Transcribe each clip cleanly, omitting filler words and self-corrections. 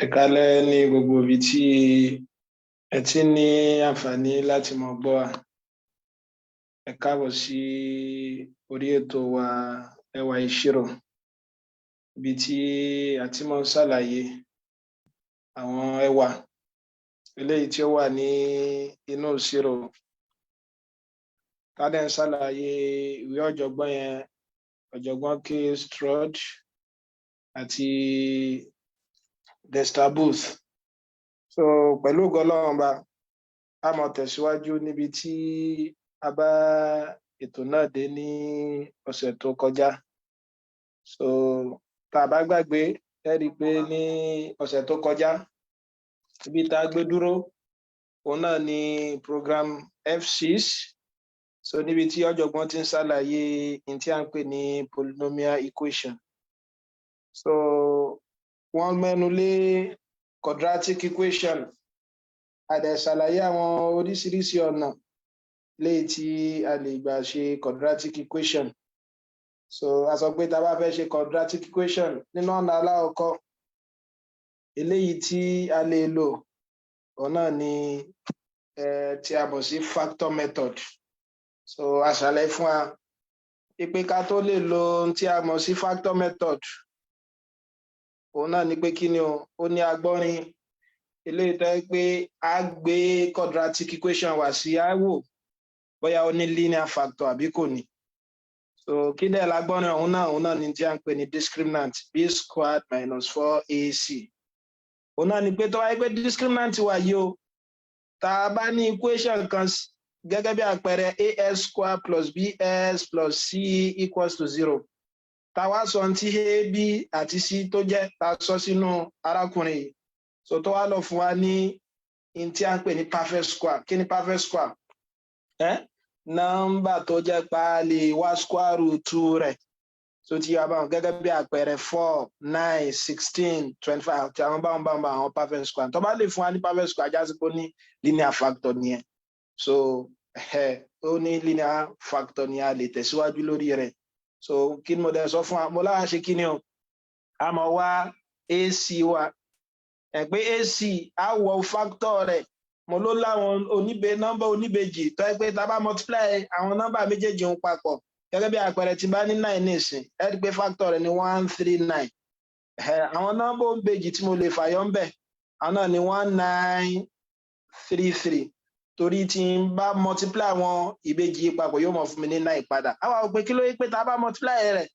Ẹ káalẹ́ ní gbogbo ibi tí ẹ ti ní àǹfààní láti máa gbọ́ wa. Ẹ káàbọ̀ sí orí ètò wa, Ẹwà Ìṣirò, ibi tí a ti máa ń ṣàlàyé àwọn ẹwà eléyìí tí ó wà ní inú ìṣirò. Tá dẹ̀ ń ṣàlàyé ìwé ọ̀jọ̀gbọ́n yẹn, Ọ̀jọ̀gbọ́n K. Stroud àti Dexter Booth. So pẹ̀lú ògo Ọlọ́run Ọba, a máa tẹ̀síwájú níbi tí a bá ètò náà dé ní ọ̀sẹ̀ tó kọjá. So tá a bá gbàgbé, ẹ rí i pé ní ọ̀sẹ̀ tó kọjá, ibi tá a gbé dúró, òun náà ni program F6. So níbi tí ọ̀jọ̀gbọ́n ti ń ṣàlàyé ohun tí à ń pè ní polynomial equation. So wọ́n mẹ́nu lé quadratic equation, a dẹ̀ ṣàlàyé àwọn oríṣiríṣi ọ̀nà léyìí tí a lè gbà ṣe quadratic equation. So a sọ pé tá a bá fẹ́ ṣe quadratic equation, nínú ọ̀nà alákọ̀ọ́kọ́ eléyìí tí a lè lò, òun náà ni tí a mọ̀ sí factor method. So a ṣàlàyé fún wa pé ká tó lè lo ohun tí a mọ̀ sí factor method, òun náà ni pé kí ni o, ó ní agbọ́nrin eléyìí tó jẹ́ pé a gbé quadratic equation wá sí, á wò bóyá ó ní linear factor àbí kò ní. So kí dẹ̀ lágbọ́nrin ọ̀hún náà? Òun náà ni tí a ń pè ní discriminant, b squared minus 4ac. Òun náà ni pé tó wáyé pé discriminant wà yìí o, tá a bá ní equation kan gẹ́gẹ́ bí àpẹẹrẹ ax square plus bx plus c equals to 0, tá a wá sọ ohun tí a, b àti c tó jẹ́, tá a sọ sínú arákùnrin yìí, so tó wá lọ fún wa ní in tí a ń pè ní perfect square. Kí ni perfect square? Nọ́mbà tó jẹ́ pa lè wá square root rẹ̀. So ti yà báwọn, gẹ́gẹ́ bí àpẹẹrẹ 4, 9, 16, 25 àti àwọn báwọn báwọn báwọn, àwọn perfect square. Tó bá lè fún wa ní perfect square, já sí pé ó ní linear factor nìyẹn. So ó ní linear factor ni, a lè tẹ̀síwájú lórí rẹ̀. So kí ni mo dẹ̀ sọ fún wa? Mo láwa ṣe kí ni o, a mọ̀ wá ac wa ẹ̀ pé ac á wọ factor rẹ̀. Mo ló láwọn oníbe nọ́mbà oníbejì tó yẹ pé tá a bá multiply àwọn nọ́mbà méjèèjì ń papọ̀, gẹ́gẹ́ bí àpẹẹrẹ tí bá ní 9 nísìn, ẹ rí i pé factor rẹ̀ ní 1, 3, 9. Àwọn nọ́mbà oníbejì tí mo lè fàyọ ń bẹ̀, àwọn náà ní 1, 9, 3, 3, torí tí n bá multiply àwọn ìbejì papọ̀, yóò mọ̀ fún mi ní 9 padà. Àwa ò pé kí ló yẹ pé tá a bá multiply rẹ̀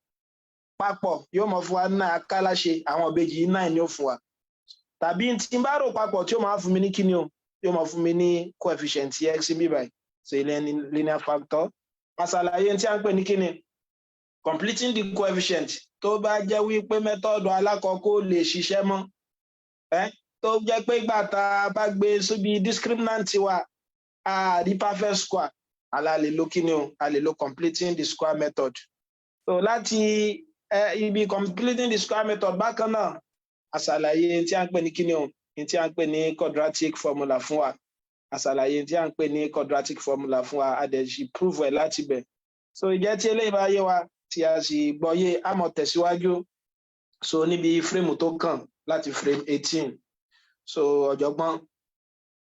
papọ̀, yóò mọ̀ fún wa 9. Akáláṣe àwọn ìbejì 9 ni ó fún wa, tàbí tí n bá rò papọ̀, tí ó máa fún mi ní kíni o, yóò máa fún mi ní coefficient x bí báyìí. So ilé ní linear factor. Àṣàlàyé tí a ń pè ní kíni, completing the coefficient. Tó bá jẹ́ wípé method alákọ̀ọ́kọ́ lè ṣiṣẹ́ mọ́ ẹ́, tó jẹ́ pé ìgbà tá a bá gbé síbi discriminant wa, a rí perfect square, a lè lo kíni o, a lè lo completing the square method. So láti ibi completing the square method bákan náà, àṣàlàyé tí a ń pè ní kíni o, tí a ń pè ní quadratic formula fún wa. Àṣàlàyé tí a ń pè ní quadratic formula fún wa, a dẹ̀ sì prove ẹ̀ láti bẹ̀. So ìjẹ́ tí eléyìí bá yé wa, tí a sì gbọ́yé, a mọ̀ tẹ̀síwájú. So níbi frame tó kàn láti frame 18, so ọ̀jọ̀gbọ́n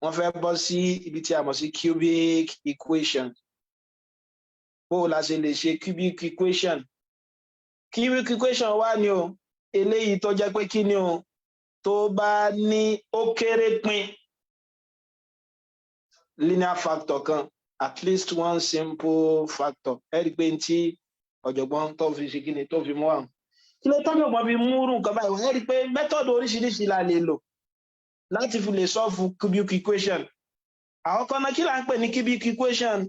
wọ́n fẹ́ bọ́ sí ibi tí a mọ̀ sí cubic equation. Bó o la ṣe lè ṣe cubic equation? Cubic equation wà ní o, eléyìí tó jẹ́ pé kí ni o, tó bá ní ó kéré pin linear factor kan, at least one simple factor. Ẹ rí i pé tí ọ̀jọ̀gbọ́n tó fi ṣe kí ni, tó fi mú àwọn, kí ló tọ́jọ̀gbọ́n fi mú rú nǹkan báyìí? Ẹ rí i pé method oríṣiríṣi la lè lò láti fi lè solve cubic equation. Àwọn kan náà, kí là ń pè ní cubic equation?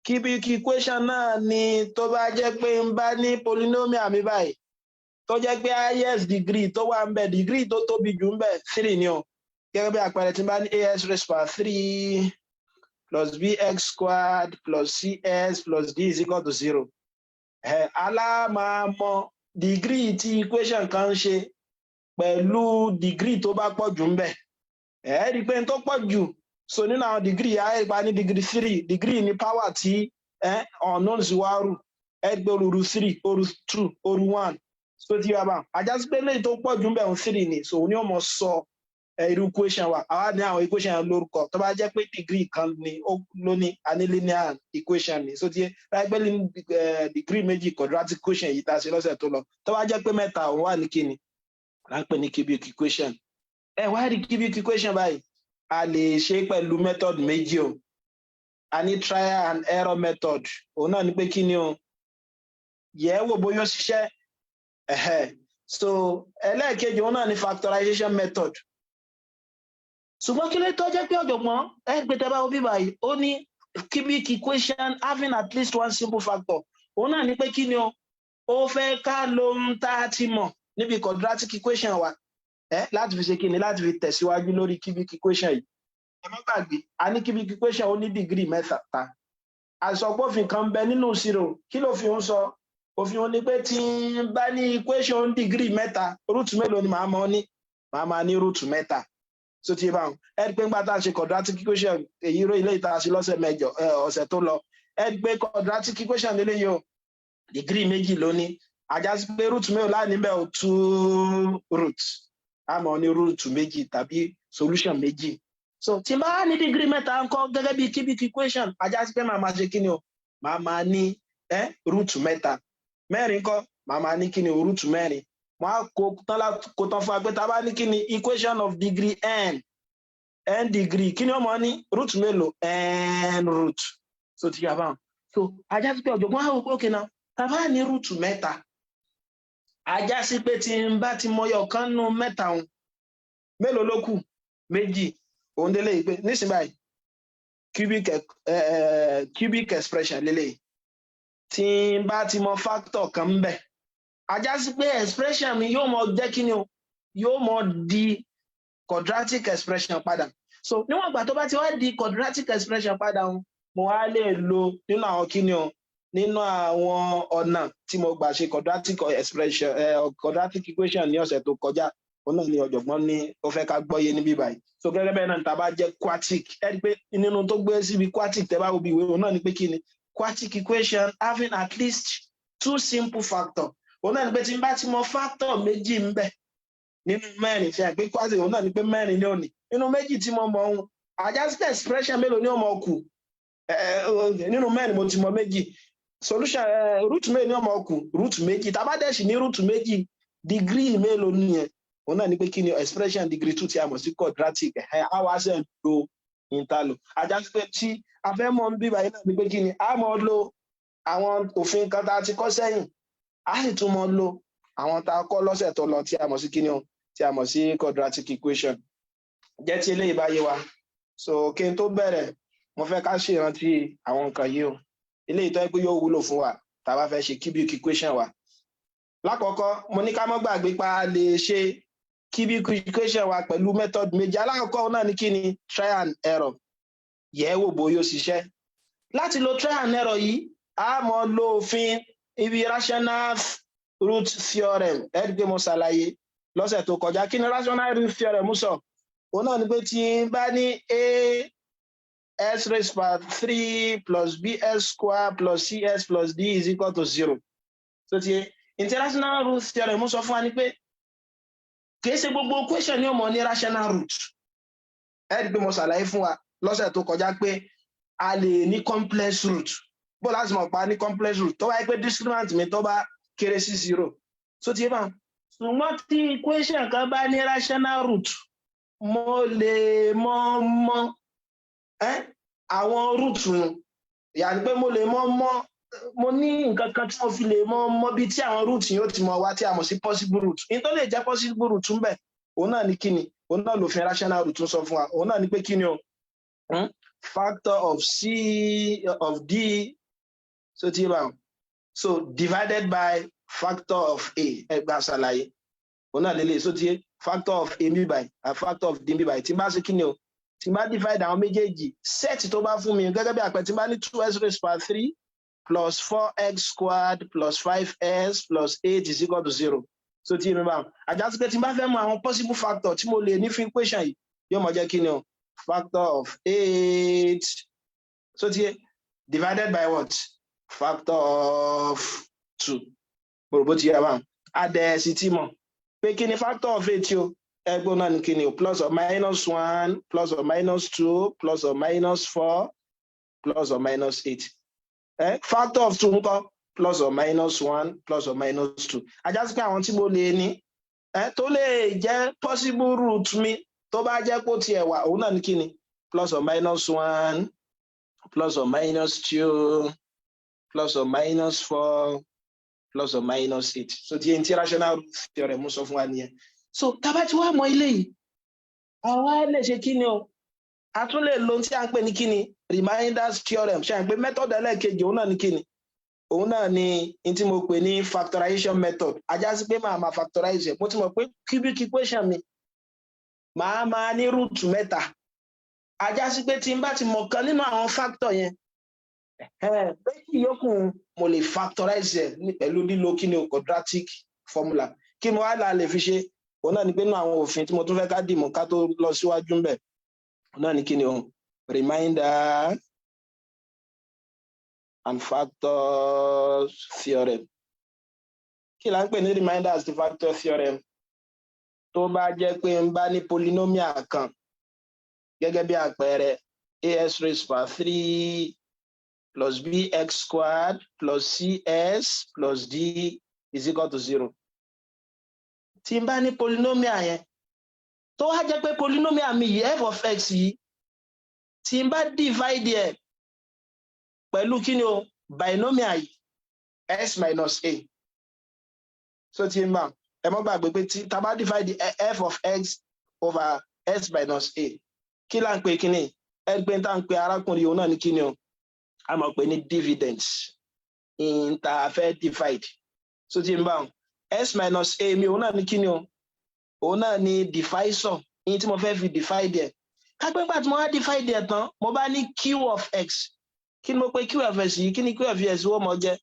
Cubic equation náà ni tó bá jẹ́ pé n bá ní polynomial mi báyìí, tó jẹ́ pé highest degree tó wà ń bẹ̀, degree tó tóbi jù ń bẹ̀, 3 ni o. Gẹ́gẹ́ bí àpẹẹrẹ, tí n bá ní ax raised by 3 plus bx squared plus cx plus d is equal to 0, ẹ̀ alámàmọ́ degree tí equation kan ń ṣe pẹ̀lú degree tó bá pọ̀ jù ń bẹ̀. Ẹ̀ rí i pé n tó pọ̀ jù, so nínú àwọn degree, ẹ̀ rí pa ní degree 3. Degree ní power tí unknowns wá rù. Ẹ̀ rí pé ó rú 3, ó rú 2, ó rú 1. So ti yé wa, á já sí pé léyìí tó pọ̀ jù ń bẹ̀ ń three ni. So òun ni ó mọ sọ irú equation wa. Àwa ní àwọn equation yẹn lórúkọ. Tó bá jẹ́ pé degree kan ni ó ló ní, a ní linear equation ni. So ti yé báyìí pé degree méjì, quadratic equation yìí tá a ṣe lọ́sẹ̀ tó lọ. Tó bá jẹ́ pé mẹ́ta, òun wà ní kíni là ń pè ní cubic equation. Ẹ wá rí cubic equation báyìí, a lè ṣe pẹ̀lú method méjì o. A ní trial and error method. Òun náà ni pé kí ni o, yẹ̀ wò bóyá ó ṣiṣẹ́ ẹ̀hẹ́. So ẹlẹ́ẹ̀kejì, òun náà ni factorization method. Ṣùgbọ́n kí ló tó jẹ́ pé ọ̀jọ̀gbọ́n ẹ pé tẹ́ bá wo bí báyìí, ó ní cubic equation having at least one simple factor? Òun náà ni pé kí ni o, ó fẹ́ ká lo ohun tá a ti mọ̀ níbi quadratic equation wa ẹ láti fi ṣe kí ni, láti fi tẹ̀síwájú lórí cubic equation yìí. Ẹ má gbàgbé, a ní cubic equation ó ní degree mẹ́ta. Àsọpọ̀fin kan bẹ nínú ìṣirò. Kí ló fi ń sọ? Òfin òun ni pé tí n bá ní equation degree mẹ́ta, root mélòó ni màá mọ̀ ní? Màá máa ní root mẹ́ta. So ti bá wọn, ẹ rí pé ńgbà tá a ṣe quadratic equation èyí ró ilé ìta ṣe lọ́sẹ̀ mẹ́jọ ọ̀sẹ̀ tó lọ, ẹ rí pé quadratic equation lélẹ́yìí o, degree méjì ló ní. Á já sí pé root mélòó láà níbẹ̀ o? Two root. A mọ̀ ní root méjì tàbí solution méjì. So tí n bá ní degree mẹ́ta ńkọ́, gẹ́gẹ́ bí cubic equation? Á já sí pé màá máa ṣe kí ni o, màá máa ní root mẹ́ta. Mẹ́rin kọ́, màá máa ní kí ni o, root mẹ́rin. Wọ́n á kó tán, kó tán fún wa pé tá a bá ní kí ni equation of degree n, n degree, kí ni ó mọ̀ ní? Root mélòó? N root. So ti yà báwọn. So á já sí pé ọ̀jọ̀gbọ́n á wò pé, okay now, tá a bá ní root mẹ́ta, á já sí pé tí n bá ti mọyọ kan nú mẹ́ta òun, mélòó ló kù? Méjì. Òun délé yìí pé nísìnyí báyìí, cubic expression lélẹ̀, tí n bá ti mọ factor kan ń bẹ̀, á já sí pé expression mi yóò mọ jẹ́ kí ni o, yóò mọ di quadratic expression padà. So níwọ̀n ìgbà tó bá ti wá di quadratic expression padà, òun mo wá lè lo nínú àwọn kí ni o, nínú àwọn ọ̀nà tí mo gbà ṣe quadratic expression, quadratic equation ní ọ̀sẹ̀ tó kọjá. Òun náà ni ọ̀jọ̀gbọ́n ní ó fẹ́ ká gbọ́yé níbí báyìí. So gẹ́gẹ́ bẹ́ẹ̀ náà, tá a bá jẹ́ quartic, ẹ rí i pé nínú tó gbé síbi quartic, tẹ́ bá wo bí ìwé, òun náà ni pé kí ni quartic equation having at least two simple factor. Òun náà ni pé tí n bá ti mọ factor méjì ń bẹ nínú mẹ́rin, ṣe àgbé quartic, òun náà ni pé mẹ́rin ní òní nínú méjì tí mo mọ ohun, á já sí expression mélòó ni ó mọ kù nínú mẹ́rin? Mo ti mọ méjì solution. Root mélòó ni ó mọ kù? Root méjì. Tá a bá dẹ̀ sì ní root méjì, degree mélòó nìyẹn? Òun náà ni pé kí ni expression degree two tí a mọ̀ sí quadratic. Ẹ̀ á wá ṣe lo ìntàlò. Á já sí pé tí a fẹ́ mọ̀ bí báyìí náà ni pé kí ni, a mọ̀ lo àwọn òfin kan tá a ti kọ́ sẹ́yìn, a sì tún mọ̀ lo àwọn tá a kọ́ lọ́sẹ̀ tó lọ tí a mọ̀ sí kí ni o, tí a mọ̀ sí quadratic equation. Jẹ́ tí eléyìí bá yé wa. So kí n tó bẹ̀rẹ̀, mo fẹ́ ká ṣèrántí àwọn nǹkan yìí o, eléyìí tó yẹ pé yóò wúlò fún wa tá a bá fẹ́ ṣe cubic equation wa. Lákọ̀ọ́kọ́, mo ní ká má gbàgbé pa lè ṣe cubic equation wa pẹ̀lú method méjì. Alákọ̀ọ́kọ́ náà ní kí ni, try and error, yẹ̀ wò bóyá ó ṣiṣẹ́. Láti lo try and error yìí, a mọ̀ lo òfin ibi rational root theorem. Ẹ rí i pé mo ṣàlàyé lọ́sẹ̀ tó kọjá kí ni rational root theorem sọ. Òun náà ni pé tí n bá ní a s raised by three plus bs square plus cs plus d is equal to zero. So ti rational root theorem sọ fún wa ni pé kìí ṣe gbogbo equation ni ó mọ ní rational root. Ẹ rí i pé mo ṣàlàyé fún wa lọ́sẹ̀ tó kọjá pé a lè ní complex root. Bó láti mọ̀ pa ní complex root? Tó wáyé pé discriminant mi tó bá kéré sí zero. So ti yé bá. Ṣùgbọ́n tí equation kan bá ní rational root, mo lè mọ̀ mọ̀ àwọn root yàní pé mo lè mọ̀ mọ̀, mo ní nǹkan kan tí mo fi lè mọ̀ mọ̀ bí tí àwọn root yóò ti mọ̀ wá, tí a mọ̀ sí possible root. Ní tó lè jẹ́ possible root ń bẹ̀, òun náà ní kíni, òun náà lòfin rational root ń sọ fún wa. Òun náà ní pé kíni o, Factor of c of d, so ti bá, so divided by factor of a. Ẹgbà ṣàlàyé, òun náà lélẹ̀. So ti factor of a mi by and factor of d mi by, tí n bá ṣe kíni o, tí n bá divide àwọn méjèèjì, set tó bá fún mi, gẹ́gẹ́ bí àpẹẹrẹ, tí n bá ní two s raised by three plus four x squared plus five s plus eight is equal to zero. So tí mi bá, á já sí pé tí n bá fẹ́ mọ àwọn possible factor tí mo lè ní fún equation yìí, yóò mọ jẹ́ kí ni o, factor of eight, so ti divided by what? Factor of two. Mo rò bó ti yé báwọn. A dẹ̀ sì ti mọ̀ pé kí ni factor of eight o? Ẹgbẹ́ náà ní kí ni o? Plus or minus one, plus or minus two, plus or minus four, plus or minus eight. Factor of two ńkọ́? Plus or minus one, plus or minus two. Á já sí pé àwọn tí mo lè ní tó lè jẹ́ possible root mi, tó bá jẹ́ pé ó tiẹ̀ wà, òun náà ní kí ni? Plus or minus one, plus or minus two, plus or minus four, plus or minus eight. So tí ẹni tí rational root theorem sọ fún wa nìyẹn. So tá bá ti wá mọ ilé yìí, àwa lè ṣe kí ni o? A tún lè lo ohun tí a ń pè ní kí ni? Remainders theorem. Ṣe à ń pè method ẹlẹ́ẹ̀kejì, òun náà ní kí ni? Òun náà ni n tí mo pè ní factorization method. Á já sí pé màá máa factorize ẹ̀. Mo ti mọ̀ pé cubic equation mi, màá máa ní root mẹ́ta. Á já sí pé tí n bá ti mọ̀ kan nínú àwọn factor yẹn, méjì yòókù mo lè factorize ẹ̀ pẹ̀lú lílo kí ni o? Quadratic formula. Kí mo wá là lè fi ṣe? Òun náà ni pé nínú àwọn òfin tí mo tún fẹ́ ká dìmú ká tó lọ síwájú ń bẹ̀, òun náà ni kí ni o? Remainder and factors theorem. Kí là ń pè ní remainder and factor theorem? Tó bá jẹ́ pé n bá ní polynomial kan, gẹ́gẹ́ bí àpẹẹrẹ ax raised by three plus bx squared plus cx plus d is equal to zero, tí n bá ní polynomial yẹn, tó wá jẹ́ pé polynomial mi yìí, f of x yìí, tí n bá divide ẹ̀ pẹ̀lú kí ni o? Binomial yìí, x minus a. So tí n bá, ẹ mọ́ gbàgbé pé tí tá bá divide f of x over x minus a, kí là ń pè kí ni? Ẹgbẹ́ tá ń pè arákùnrin òun náà ní kí ni o? A mọ̀ pé ní dividends in tá a fẹ́ divide. So tí n bá x minus a mi, òun náà ní kí ni o? Òun náà ní divisor yín tí mo fẹ́ fi divide ẹ̀. Kápẹ́ nígbà tí mo wá divide ẹ̀ tán, mo bá ní q of x. Kí ni mo pè q of x yìí? Kí ni q of x wọ́n mọ jẹ́?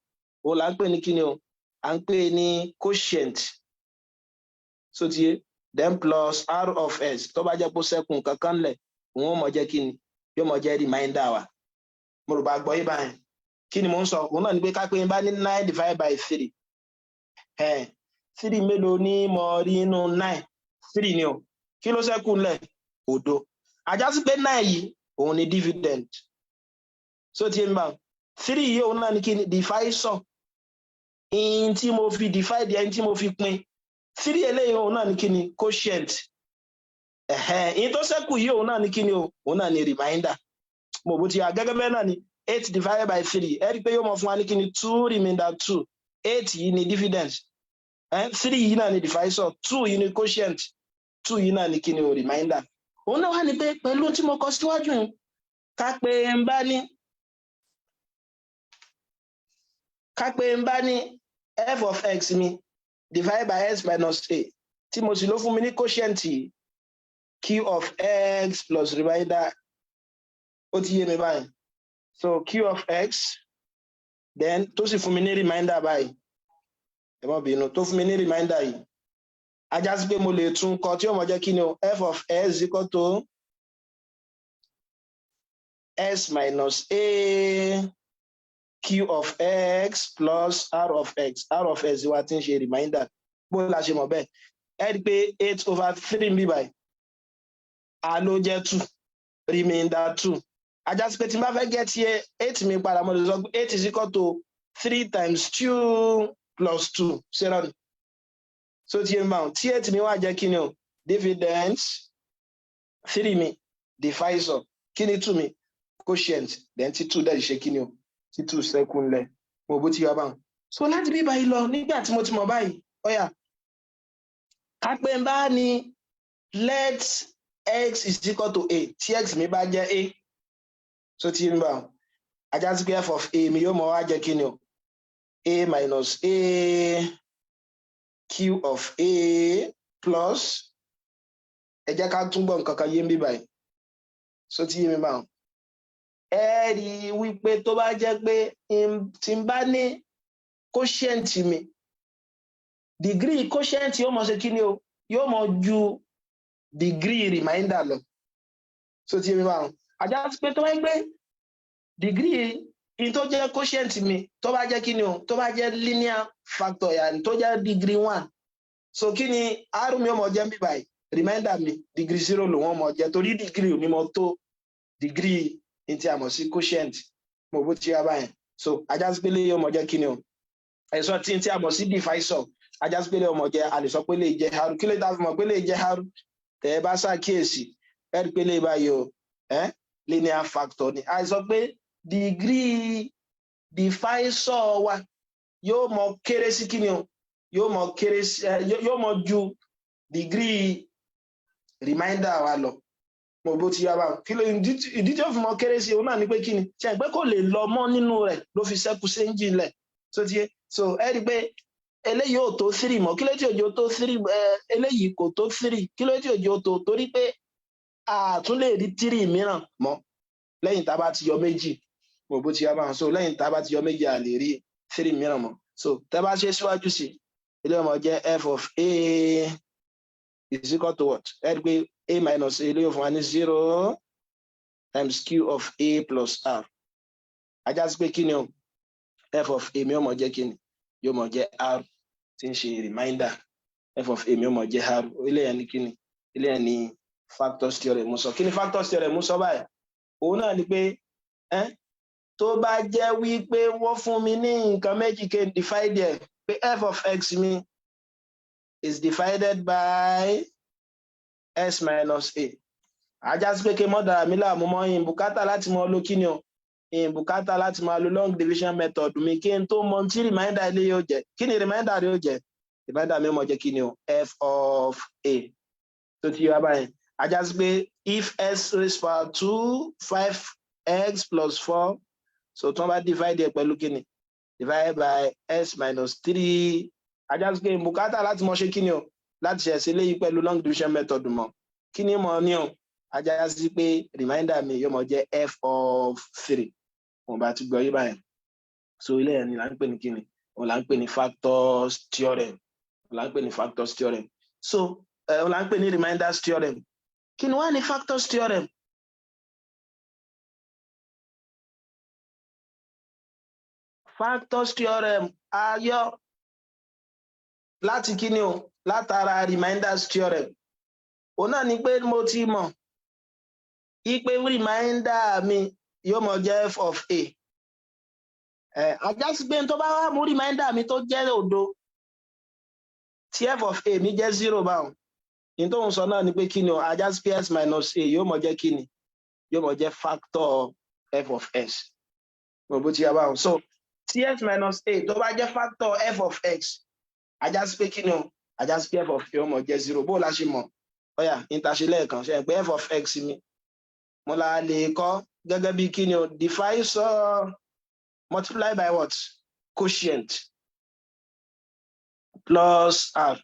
Òun là ń pè ní kí ni o? À ń pè ní quotient. So ti yé? Then plus r of s, tó bá jẹ́ pé ó ṣẹ́kù kankan lẹ̀, òun ó mọ jẹ́ kí ni? Yóò mọ jẹ́ remainder wa. Mo rò bá gbọ́ yí báyìí. Kí ni mo ń sọ? Òun náà ni pé ká pé n bá ní nine divided by three, three mélòó ní mo rí inú nine? Three ni o. Kí ló ṣẹ́kù ńlẹ̀? Òdo. Á já sí pé nine yìí, òun ni dividend. So ti ń bá three yìí, òun náà ni kí ni? Divisor in tí mo fi divide, ẹni tí mo fi pín three eléyìí, òun náà ni kí ni? Quotient. Ẹ̀hẹ́n, tó ṣẹ́kù yìí, òun náà ni kí ni o? Òun náà ni remainder. Mo bó ti yà. Gẹ́gẹ́ bẹ́ẹ̀ náà ni eight divided by three. Ẹ rí i pé yóò mọ fún wa ní kí ni? Two remainder two. Eight yìí ni dividend, three yìí náà ni divisor, two yìí ni quotient, two yìí náà ni kí ni o? Remainder. Òun náà wà ní pé pẹ̀lú tí mo kọ síwájú yìí, ká pé n bá ní f of x mi divided by x minus a, tí mo sì ló fún mi ní quotient yìí, q of x plus remainder. Ó ti yé mi báyìí? So q of x then tó sì fún mi ní remainder báyìí, ẹ má bínú, tó fún mi ní remainder yìí, á já sí pé mo lè tún kọ tí ó mọ jẹ́ kí ni o? F of x equal to x minus a q of x plus r of x. R of x wa ti ń ṣe remainder. Bó la ṣe mọ̀ bẹ́ẹ̀? Ẹ rí i pé eight over three ń bí báyìí, a ló jẹ́ two remainder two. Á já sí pé tí n bá fẹ́ get eight mi padà, mo lè sọ pé eight is equal to three times two plus two. Ṣé rọ ni? So tí n bá wọn tí eight mi wá jẹ́ kí ni o? Dividends. Three mi, divisor. Kí ni two mi? Quotient. Then tí two dẹ̀ ṣe kí ni o? Tí two ṣẹ́kù ńlẹ̀. Mo bó ti yọ báwọn. So láti bí báyìí lọ, nígbà tí mo ti mọ̀ báyìí, ó yá, ká pé n bá ní let x is equal to a, tí x mi bá jẹ́ a, so tí n bá wọn, á já sí pé f of a mi yóò mọ wá jẹ́ kí ni o? A minus a q of a plus. Ẹ jẹ́ ká túnbọ̀ nǹkan kan yé ń bí báyìí. So tí yé mi báwọn, ẹ rí i wípé tó bá jẹ́ pé tí n bá ní quotient mi, degree quotient yóò mọ ṣe kí ni o? Yóò mọ ju degree remainder lọ. So tí yé mi báwọn, á já sí pé tó bá yẹ pé degree In tó jẹ́ quotient mi, tó bá jẹ́ kí ni o, tó bá jẹ́ linear factor yàní tó jẹ́ degree 1, so kí ni r mi ó mọ jẹ́ bí báyìí? Remainder mi, degree 0 ló wọ́n mọ jẹ́, torí degree ò ní mọ tó degree ní tí a mọ̀ sí quotient. Mo bó ti yá báyìí. So ajásípélé yóò mọ jẹ́ kí ni o, ẹ̀sọ́ tí a mọ̀ sí divisor, ajásípélé yóò mọ jẹ́, a lè sọ pé lè jẹ́ r. Kí ló dá fi mọ̀ pé lè jẹ́ r? Tẹ́ ẹ bá ṣàkíyèsí, ẹ rí pé lè báyìí o, linear factor ni. A sọ pé degree divisor wa yóò mọ kéré sí kí ni o, yóò mọ kéré sí yóò mọ ju degree remainder wa lọ. Mo bó ti yá bá. Kí ló ìdí tí ó fi mọ kéré sí? Òun náà ni pé kí ni ṣe pé kò lè lọ mọ́ nínú rẹ̀ ló fi ṣẹ́kù séńjì lẹ̀ tó ti yé. So ẹ rí i pé eléyìí ò tó 3 mọ́. Kí ló tí òjò tó 3? Eléyìí kò tó 3. Kí ló tí òjò tó? Torí pé a tún lè rí 3 mìíràn mọ́ lẹ́yìn tá a bá ti yọ 2. Mo bó ti yá báwọn. So lẹ́yìn tá a bá ti yọ 2, a lè rí 3 mìíràn mọ́. So tẹ́ bá ṣe síwájú sí, ilé ọmọ jẹ́ f of a is equal to what? Ẹ rí i pé a minus a ló yóò fún wa ní 0 times q of a plus r. Ajá sí pé kí ni o, f of a mi ó mọ jẹ́ kí ni? Yóò mọ jẹ́ r tí ń ṣe remainder. F of a mi ó mọ jẹ́ r. Ilé yẹn ní kí ni? Ilé yẹn ní factors theorem mú sọ. Kí ni factors theorem mú sọ báyìí? Òun náà ni pé tó bá jẹ́ wípé wọ́n fún mi ní nǹkan méjì, kí n divide ẹ̀ pé f of x mi is divided by s minus a, ajá sí pé kí n mọ́ dára mi láàmú mọ́ yín bùkátà láti mọ lo kí ni o, bùkátà láti máa lo long division method mi kí n tó mọ tí remainder ilé yóò jẹ́. Kí ni remainder yóò jẹ́? Remainder mi mọ̀ jẹ́ kí ni o? F of a. Tó ti yọ báyìí, ajá sí pé if x raised power 2 5 x plus 4, so tí wọ́n bá divide ẹ̀ pẹ̀lú kí ni? Divide by s minus 3, ajá sí pé bùkátà láti mọ ṣe kí ni o, láti ṣe ẹ̀sìn eléyìí pẹ̀lú long division method mọ̀. Kí ni mo ní o? Ajá sí pé remainder mi yóò mọ jẹ́ f of 3. Wọn bá ti gbọ́ yí báyìí. So ilé ẹ̀ ni là ń pè ní kíni? Òun là ń pè ní factors theorem. Òun là ń pè ní factors theorem. So òun là ń pè ní remainders theorem. Kí ni wọ́n ní factors theorem? Factors theorem ayọ́ láti kíni o? Látara remainders theorem. Òun náà ni pé mo ti mọ̀ ipe remainder mi yóò mọ jẹ́ f of a. Ajá sí pé tó bá wá mú remainder mi tó jẹ́ òdo, tí f of a mi jẹ́ 0 báwọn, ní tó ń sọ náà ni pé kí ni o? Ajá sí pé s minus a yóò mọ jẹ́ kí ni? Yóò mọ jẹ́ factor f of s. Mo bó ti yá báwọn. So tí s minus a tó bá jẹ́ factor f of x, ajá sí pé kí ni o? Ajá sí pé f of a yóò mọ jẹ́ 0. Bó la ṣe mọ̀? Ọ̀yà níta ṣe lẹ́ẹ̀kan ṣe pé f of x mi, mo la lè kọ́ gẹ́gẹ́ bí kí ni o? Divisor multiply by what? Quotient plus r.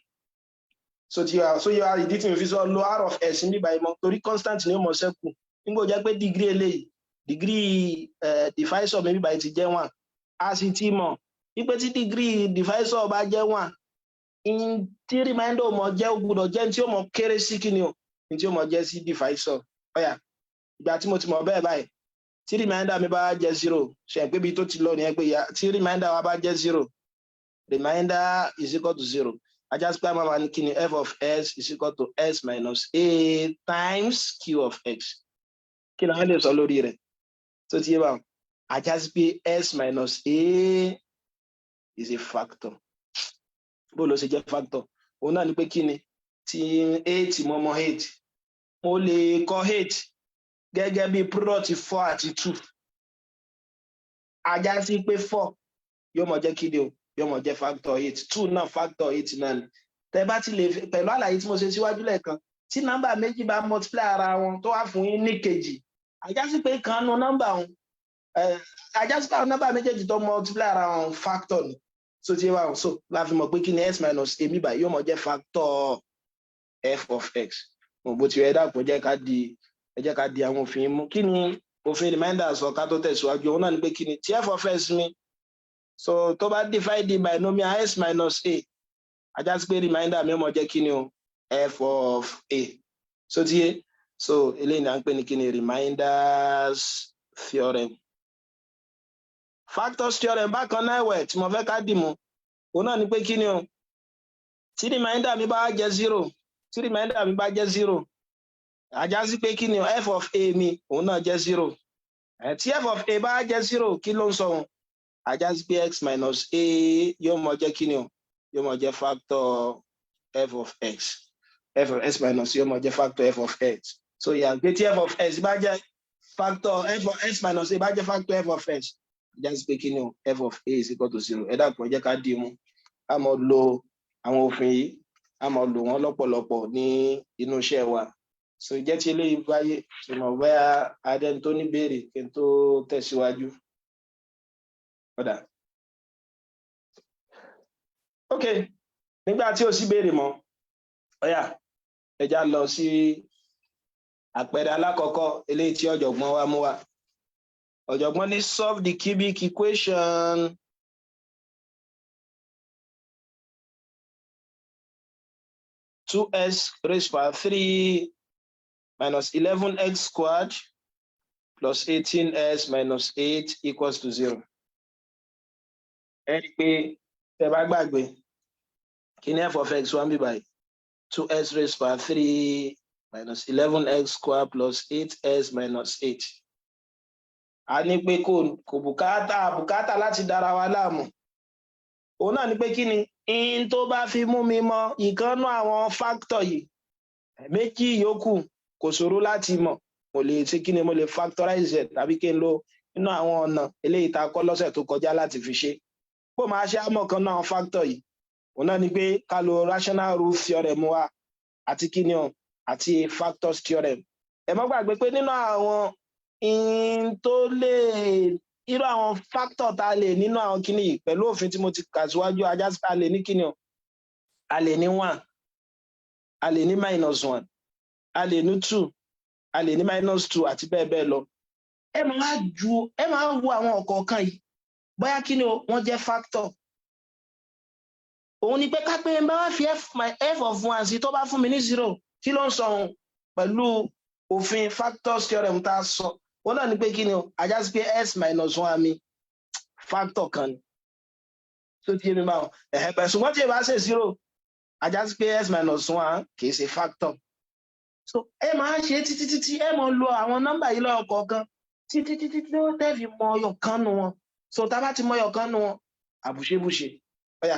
So ti so yọ ìdí tí mo fi sọ lo r of s níbí báyìí mọ́, torí constant ni ó mọ̀ ṣẹ́kù nígbà ó jẹ́ pé degree eléyìí, degree divisor mi bíbáyìí ti jẹ́ 1. A sì ti mọ̀ wípé tí degree divisor bá jẹ́ 1, in tí remainder ó mọ̀ jẹ́, ó gbọ́dọ̀ jẹ́ tí ó mọ̀ kéré sí kí ni o, ní tí ó mọ̀ jẹ́ sí divisor. Ọ̀yà, ìgbà tí mo ti mọ̀ bẹ́ẹ̀ báyìí, tí remainder mi bá jẹ́ 0, ṣe pé ibi tó ti lọ nìyẹn, pé tí remainder wa bá jẹ́ 0, remainder is equal to 0, ajá sí pé a máa ma ní kí ni? F of s is equal to s minus a times q of x. Kí ni wọ́n lè sọ lórí rẹ̀? Tó ti yé báwọn, ajá sí pé s minus a is a factor. Bó ló ṣe jẹ́ factor? Òun náà ni pé kí ni? Tí 8, mo mọ 8, mo lè kọ 8 gẹ́gẹ́ bí product 4 àti 2. Ajá sí pé 4 yóò mọ jẹ́ kí ni o? Yóò mọ jẹ́ factor 8. 2 náà, factor 8 náà ni. Tẹ́ bá ti lè pẹ̀lú àlàyé tí mo ṣe síwájú lẹ́ẹ̀kan, tí nọ́mbà méjì bá multiply ara wọn tó wá fún yín ní kejì, ajá sí pé kan nu nọ́mbà wọn, ajá sí pé àwọn nọ́mbà méjèèjì tó multiply ara wọn, factor ni. So ti wá, so la fi mọ̀ pé kí ni? S minus a mi báyìí yóò mọ jẹ́ factor f of x. Mo bó ti rẹ dàpọ̀, jẹ́ ká di, ẹ jẹ́ ká di àwọn òfin mú. Kí ni òfin remainder sọ ká tó tẹ̀síwájú? Òun náà ni pé kí ni? Tí f of s mi, so tó bá divide the binomial s minus a, ajá sí pé remainder mi ó mọ jẹ́ kí ni o? F of a. So ti yé. So eléyìí ni à ń pè ní kí ni? Remainders theorem. Factors theorem bákan náà ẹ̀wẹ̀ tí mo fẹ́ ká dì mú, òun náà ni pé kí ni o, tí remainder mi bá jẹ́ zero, tí remainder mi bá jẹ́ zero, á já sí pé kí ni o, f of a mi òun náà jẹ́ zero. Tí f of a bá jẹ́ zero, kí ló ń sọ? Òun á já sí pé x minus a yóò mọ jẹ́ kí ni o, yóò mọ jẹ́ factor f of x, f of x minus yóò mọ jẹ́ factor f of x. So yà pé tí f of x bá jẹ́ factor f of x minus a bá jẹ́ factor f of x, á já sí pé kí ni o, f of a is equal to zero. Ẹ dákun, ẹ jẹ́ ká dì í mú. Ká mọ lo àwọn òfin yìí, ká mọ lò wọ́n lọ́pọ̀lọpọ̀ ní inú iṣẹ́ wa. So jẹ́ tí eléyìí báyé ṣùgbọ́n bóyá adẹni tó ní béèrè kí n tó tẹ̀síwájú. Ó dáa, ok. Nígbà tí ò sí béèrè mọ́, ó yá, ẹ já lọ sí àpẹẹrẹ alákọ̀ọ́kọ́ eléyìí tí ọ̀jọ̀gbọ́n wa mú wa. Ọ̀jọ̀gbọ́n ní solve the cubic equation 2x raised by 3 minus 11x squared plus 18x minus 8 equals to 0. Ẹ rí i pé tẹ́ bá gbàgbé, kí ni f of x wá ń bí báyìí? 2x raised by 3 minus 11x squared plus 8x minus 8. A ní pé kò bùkátà láti dára wa láàmú. Òun náà ni pé kí ni in tó bá fi mú mi mọ ìkànnú àwọn factor yìí, méjì yòókù kò ṣòro láti mọ̀. Mo lè ṣe kí ni, mo lè factorize ẹ̀ tàbí kí n lo nínú àwọn ọ̀nà eléyìí tá a kọ́ lọ́sẹ̀ tó kọjá láti fi ṣe. Bó máa ṣe àmọ̀ kan náà factor yìí, òun náà ni pé ká lo rational root theorem wa àti kí ni o, àti factors theorem. Ẹ má gbàgbé pé nínú àwọn in tó lè irú àwọn factor tá a lè nínú àwọn kíní yìí pẹ̀lú òfin tí mo ti kà síwájú, á já sí a lè ní kíni o, a lè ní one, a lè ní minus one, a lè ní two, a lè ní minus two àti bẹ́ẹ̀ bẹ́ẹ̀ lọ. Ẹ máa wo àwọn ọ̀kọ̀ọ̀kan yìí bóyá kíni o, wọ́n jẹ́ factor. Òun ni pé ká pé n bá wá fi f, my f of one sí, tó bá fún mi ní zero, kí ló ń sọ òun pẹ̀lú òfin factors theorem tá a sọ? Òun náà ni pé kí ni o, á já sí pé x minus one mi factor kan ni. Tó ti yé mi báwọn ẹ̀hẹ́ pẹ̀? Ṣùgbọ́n tí ẹ bá ṣe zero, á já sí pé x minus one kì í ṣe factor. So ẹ máa ṣe títí títí, ẹ máa lo àwọn nọ́mbà yìí lọ́wọ́ kọ̀ọ̀kan títí títí tí wọ́n tẹ́ fi mọ ọyọ kan nu wọn. So tá a bá ti mọ ọyọ kan nu wọn, àbùṣebùṣe. Ó yá,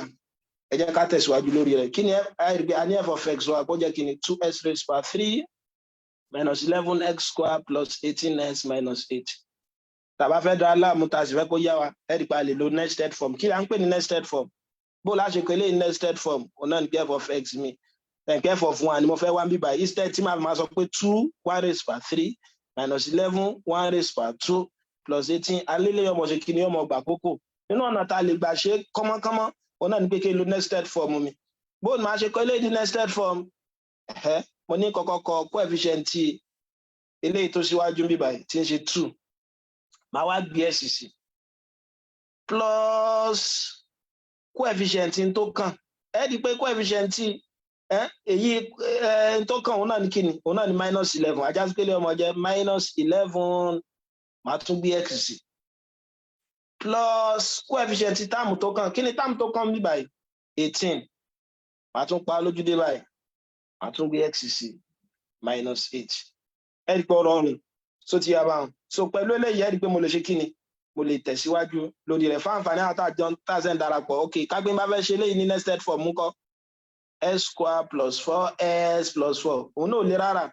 ẹ jẹ́ ká tẹ̀síwájú lórí rẹ̀. Kí ni ẹ rí pé a ní f of x wa kó jẹ́ kí ni? 2x raised by 3 minus 11x square plus 18x minus 8. Tá a bá fẹ́ dá láàmú, tá a sì fẹ́ kó yá wa, ẹ rí pé a lè lo nested form. Kí la ń pè ní nested form? Bó la ṣe pé eléyìí nested form? Òun náà ní pé f of x mi, ẹ̀ǹkẹ́ f of one ni mo fẹ́ wá ń bí báyìí. Instead tí màá fi máa sọ pé 2 1 raised by 3 minus 11 1 raised by 2 plus 18, alẹ́lẹ́ ọmọ ṣe kí ni, ọmọ gbà kókò. Nínú ọ̀nà tá a lè gbà ṣe kọ́mọ́kọ́mọ́, òun náà ní pé kí n lo nested form mi. Bó ni màá ṣe kọ́ eléyìí ní nested form? Ẹ̀hẹ́, mo ní kọ́kọ́ kọ coefficient eléyìí tó síwájú ń bí báyìí tí ń ṣe 2, màá wá gbé x sí, plus coefficient tó kàn. Ẹ di pé coefficient èyí tó kàn, òun náà ní kíni? Òun náà ní minus 11. Á já sí pé lè ọmọ jẹ́ minus 11, màá tún gbé x sí, plus coefficient term tó kàn. Kí ni term tó kàn bí báyìí? 18. Màá tún pa lójúdé báyìí, màá tún gbé x sí, minus 8. Ẹ rí pé ọ̀rọ̀ ọ̀rùn so ti yá báwọn. So pẹ̀lú eléyìí, ẹ rí pé mo lè ṣe kí ni, mo lè tẹ̀síwájú lórí rẹ̀ fún àǹfààní àwọn àtàjọ tàṣẹ ń darapọ̀. Ok, kágbé bá fẹ́ ṣe eléyìí ní nested form mú kọ́ x square plus 4x plus 4, òun náà ò le rárá.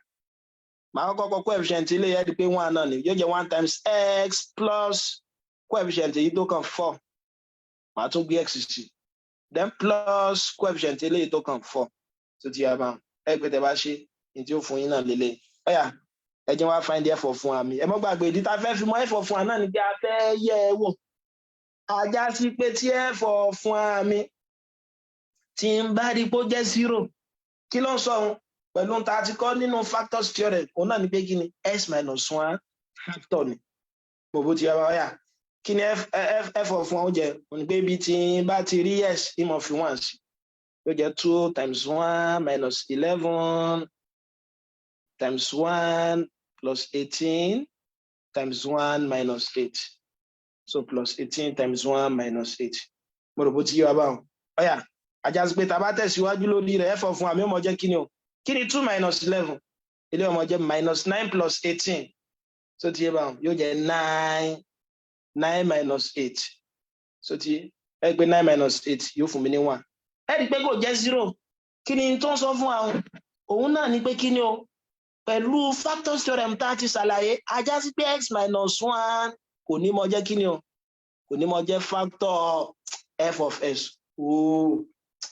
Màá kọ́kọ́ kọ coefficient eléyìí. Ẹ rí pé one náà ni yóò jẹ́, one times x plus coefficient èyí tó kàn 4, màá tún gbé x sí, then plus coefficient eléyìí tó kàn 4. Tó ti yá báwọn? Ẹ pé tẹ bá ṣe ní tí ó fún yín náà lélẹ̀. Ó yá, ẹ jẹ́ wá find f of one mi. Ẹ mọ́ gbàgbé, ìdí tá a fẹ́ fi mọ f of one náà ni pé a fẹ́ yẹ̀ ẹ́ wò. Á já sí pé tí f of one mi tí n bá rí pé ó jẹ́ zero, kí ló ń sọ òun pẹ̀lú ohun tá a ti kọ́ nínú factors theorem? Òun náà ni pé kí ni, x minus one factor ni. Gbogbo ti yá wa. Yà kí ni f f f of one ó jẹ́? Òun ni pé ibi tí n bá ti rí x, ìmọ̀ fi one sí, yóò jẹ́ 2 times 1 minus 11 times 1 plus 18 times 1 minus 8. So plus 18 times one minus eight. Mo rò bó ti yé wa báwọn. Ó yá, á já sí pé tá a bá tẹ̀síwájú lórí rẹ̀, f of one mi ó máa jẹ́ kí ni o? Kí ni two minus 11? Eléyìí ó máa jẹ́ minus nine plus 18. So ti yé báwọn, yóò jẹ́ nine. Nine minus eight, so ti ẹ pé nine minus eight yóò fún mi ní one. Ẹ rí i pé kò jẹ́ zero. Kí ni tó ń sọ fún wa? Òun náà ni pé kí ni o? Pẹ̀lú factors theorem tá a ti ṣàlàyé, á já sí pé x minus one kò ní mọ jẹ́ kí ni o? Kò ní mọ jẹ́ factor f of x ooo.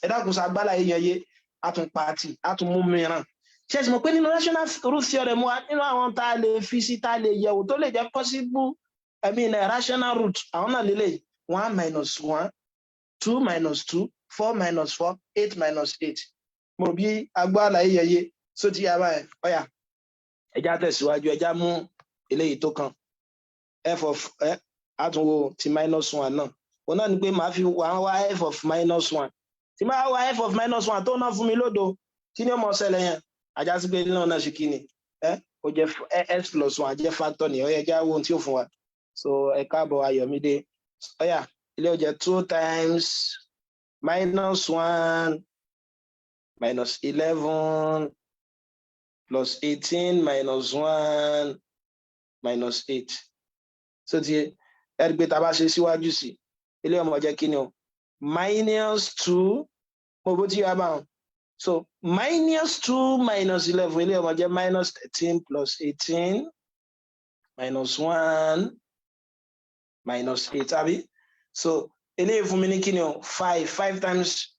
Ẹ dákun, sọ agbára yẹn yé. A tún pàtì, a tún mú mìíràn. Ṣe é sì mọ̀ pé nínú rational root theorem wa, nínú àwọn tá a lè fi sí, tá a lè yẹ̀wò tó lè jẹ́ possible, I mean, rational root, àwọn náà lélẹ̀: one minus one, two minus two, four minus four, eight minus eight. Mo rò bí agbára yẹn yé. Só ti yá báyẹn? Ó yá, ẹ jẹ́ á tẹ̀síwájú. Ẹ jẹ́ á mú eléyìí tó kàn, f of ẹ àtúnwò ti minus one náà. Òun náà ni pé màá fi wá wá f of minus one. Tí màá wá f of minus one tó náà fún mi lódo, kí ni ó mọ ṣẹlẹ̀ yẹn? Á já sí pé náà náà ṣe kí ni? Ẹ ó jẹ́ x plus one jẹ́ factor ni. Ó yẹ jẹ́ àwọn ohun tí ó fún wa. So ẹ káàbọ̀, Ayọ̀mídé. Ó yá, eléyìí ó jẹ́ two times minus one minus 11 plus 18 minus one minus eight. So ti ẹ rí i pé tá a bá ṣe síwájú sí, eléyìí ó máa jẹ́ kí ni o? Minus two. Mo bó ti yá báwọn. So minus two minus 11, eléyìí ó máa jẹ́ minus 13 plus 18 minus one minus eight, àbí? So eléyìí fún mi ní kí ni o? Five. Five times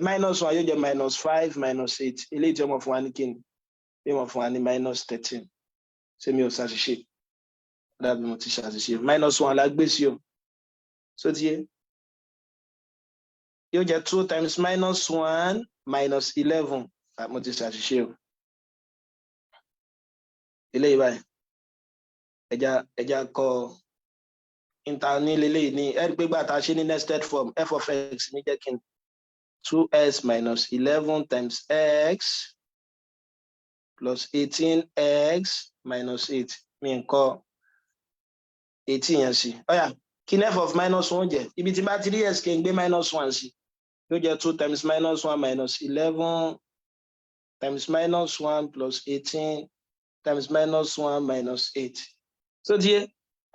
minus one yóò jẹ́ minus five minus eight. Eléyìí tí ó máa fún wa ní kí ni? Yóò máa fún wa ní minus 13. Ṣé mi ò ṣàṣìṣe? Dàbí mo ti ṣàṣìṣe. Minus one la gbé sí o. So ti yé, yóò jẹ́ two times minus one minus 11. Mo ti ṣàṣìṣe o. Eléyìí báyìí, ẹja kọ níta ní leléyìí ní. Ẹ rí pé gbà tá a ṣe ní nested form, f of x ní jẹ́ kí n two x minus 11 times x plus 18 x minus eight. Mi ń kọ 18 yẹn sí. Ó yá, kí ní f of minus one jẹ́? Ibi tí n bá ti rí x, kí n gbé minus one sí, yóò jẹ́ two times minus one minus 11 times minus one plus 18 times minus one minus eight. So ti yé,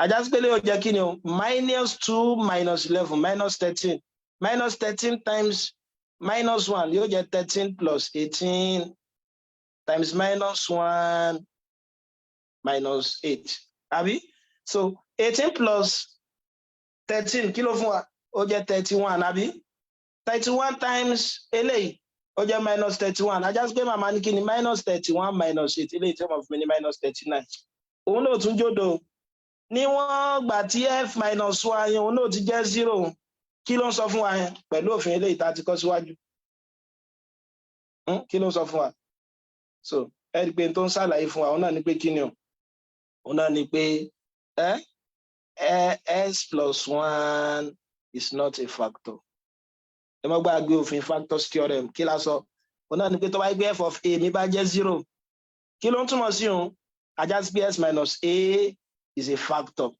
á já sí pé yóò jẹ́ kí ni o? Minus two minus 11, minus 13. Minus 13 times minus one yóò jẹ́ 13 plus 18 times minus one minus eight, àbí? So 18 plus 13, kí ló fún wa? Ó jẹ́ 31, àbí? 31 times eléyìí, ó jẹ́ minus 31. Á já sí pé màmá ní kí ni? Minus 31 minus eight. Eléyìí tí ó máa fún mi ní minus 39. Òun náà tún jòdò níwọ̀n gbà tí f minus one yẹn, òun náà ti jẹ́ zero. Kí ló ń sọ fún wa yẹn pẹ̀lú òfin eléyìí tá a ti kọ́ síwájú? Kí ló ń sọ fún wa? So ẹ rí i pé tó ń ṣàlàyé fún wa, òun náà ní pé kí ni o? Òun náà ní pé ẹ x plus one is not a factor. Ẹ má gbàgbé òfin factors theorem. Kí la sọ? Òun náà ní pé tó bá gbé f of a mi bá jẹ́ zero, kí ló ń túmọ̀ sí òun? Á já sí pé x minus a is a factor.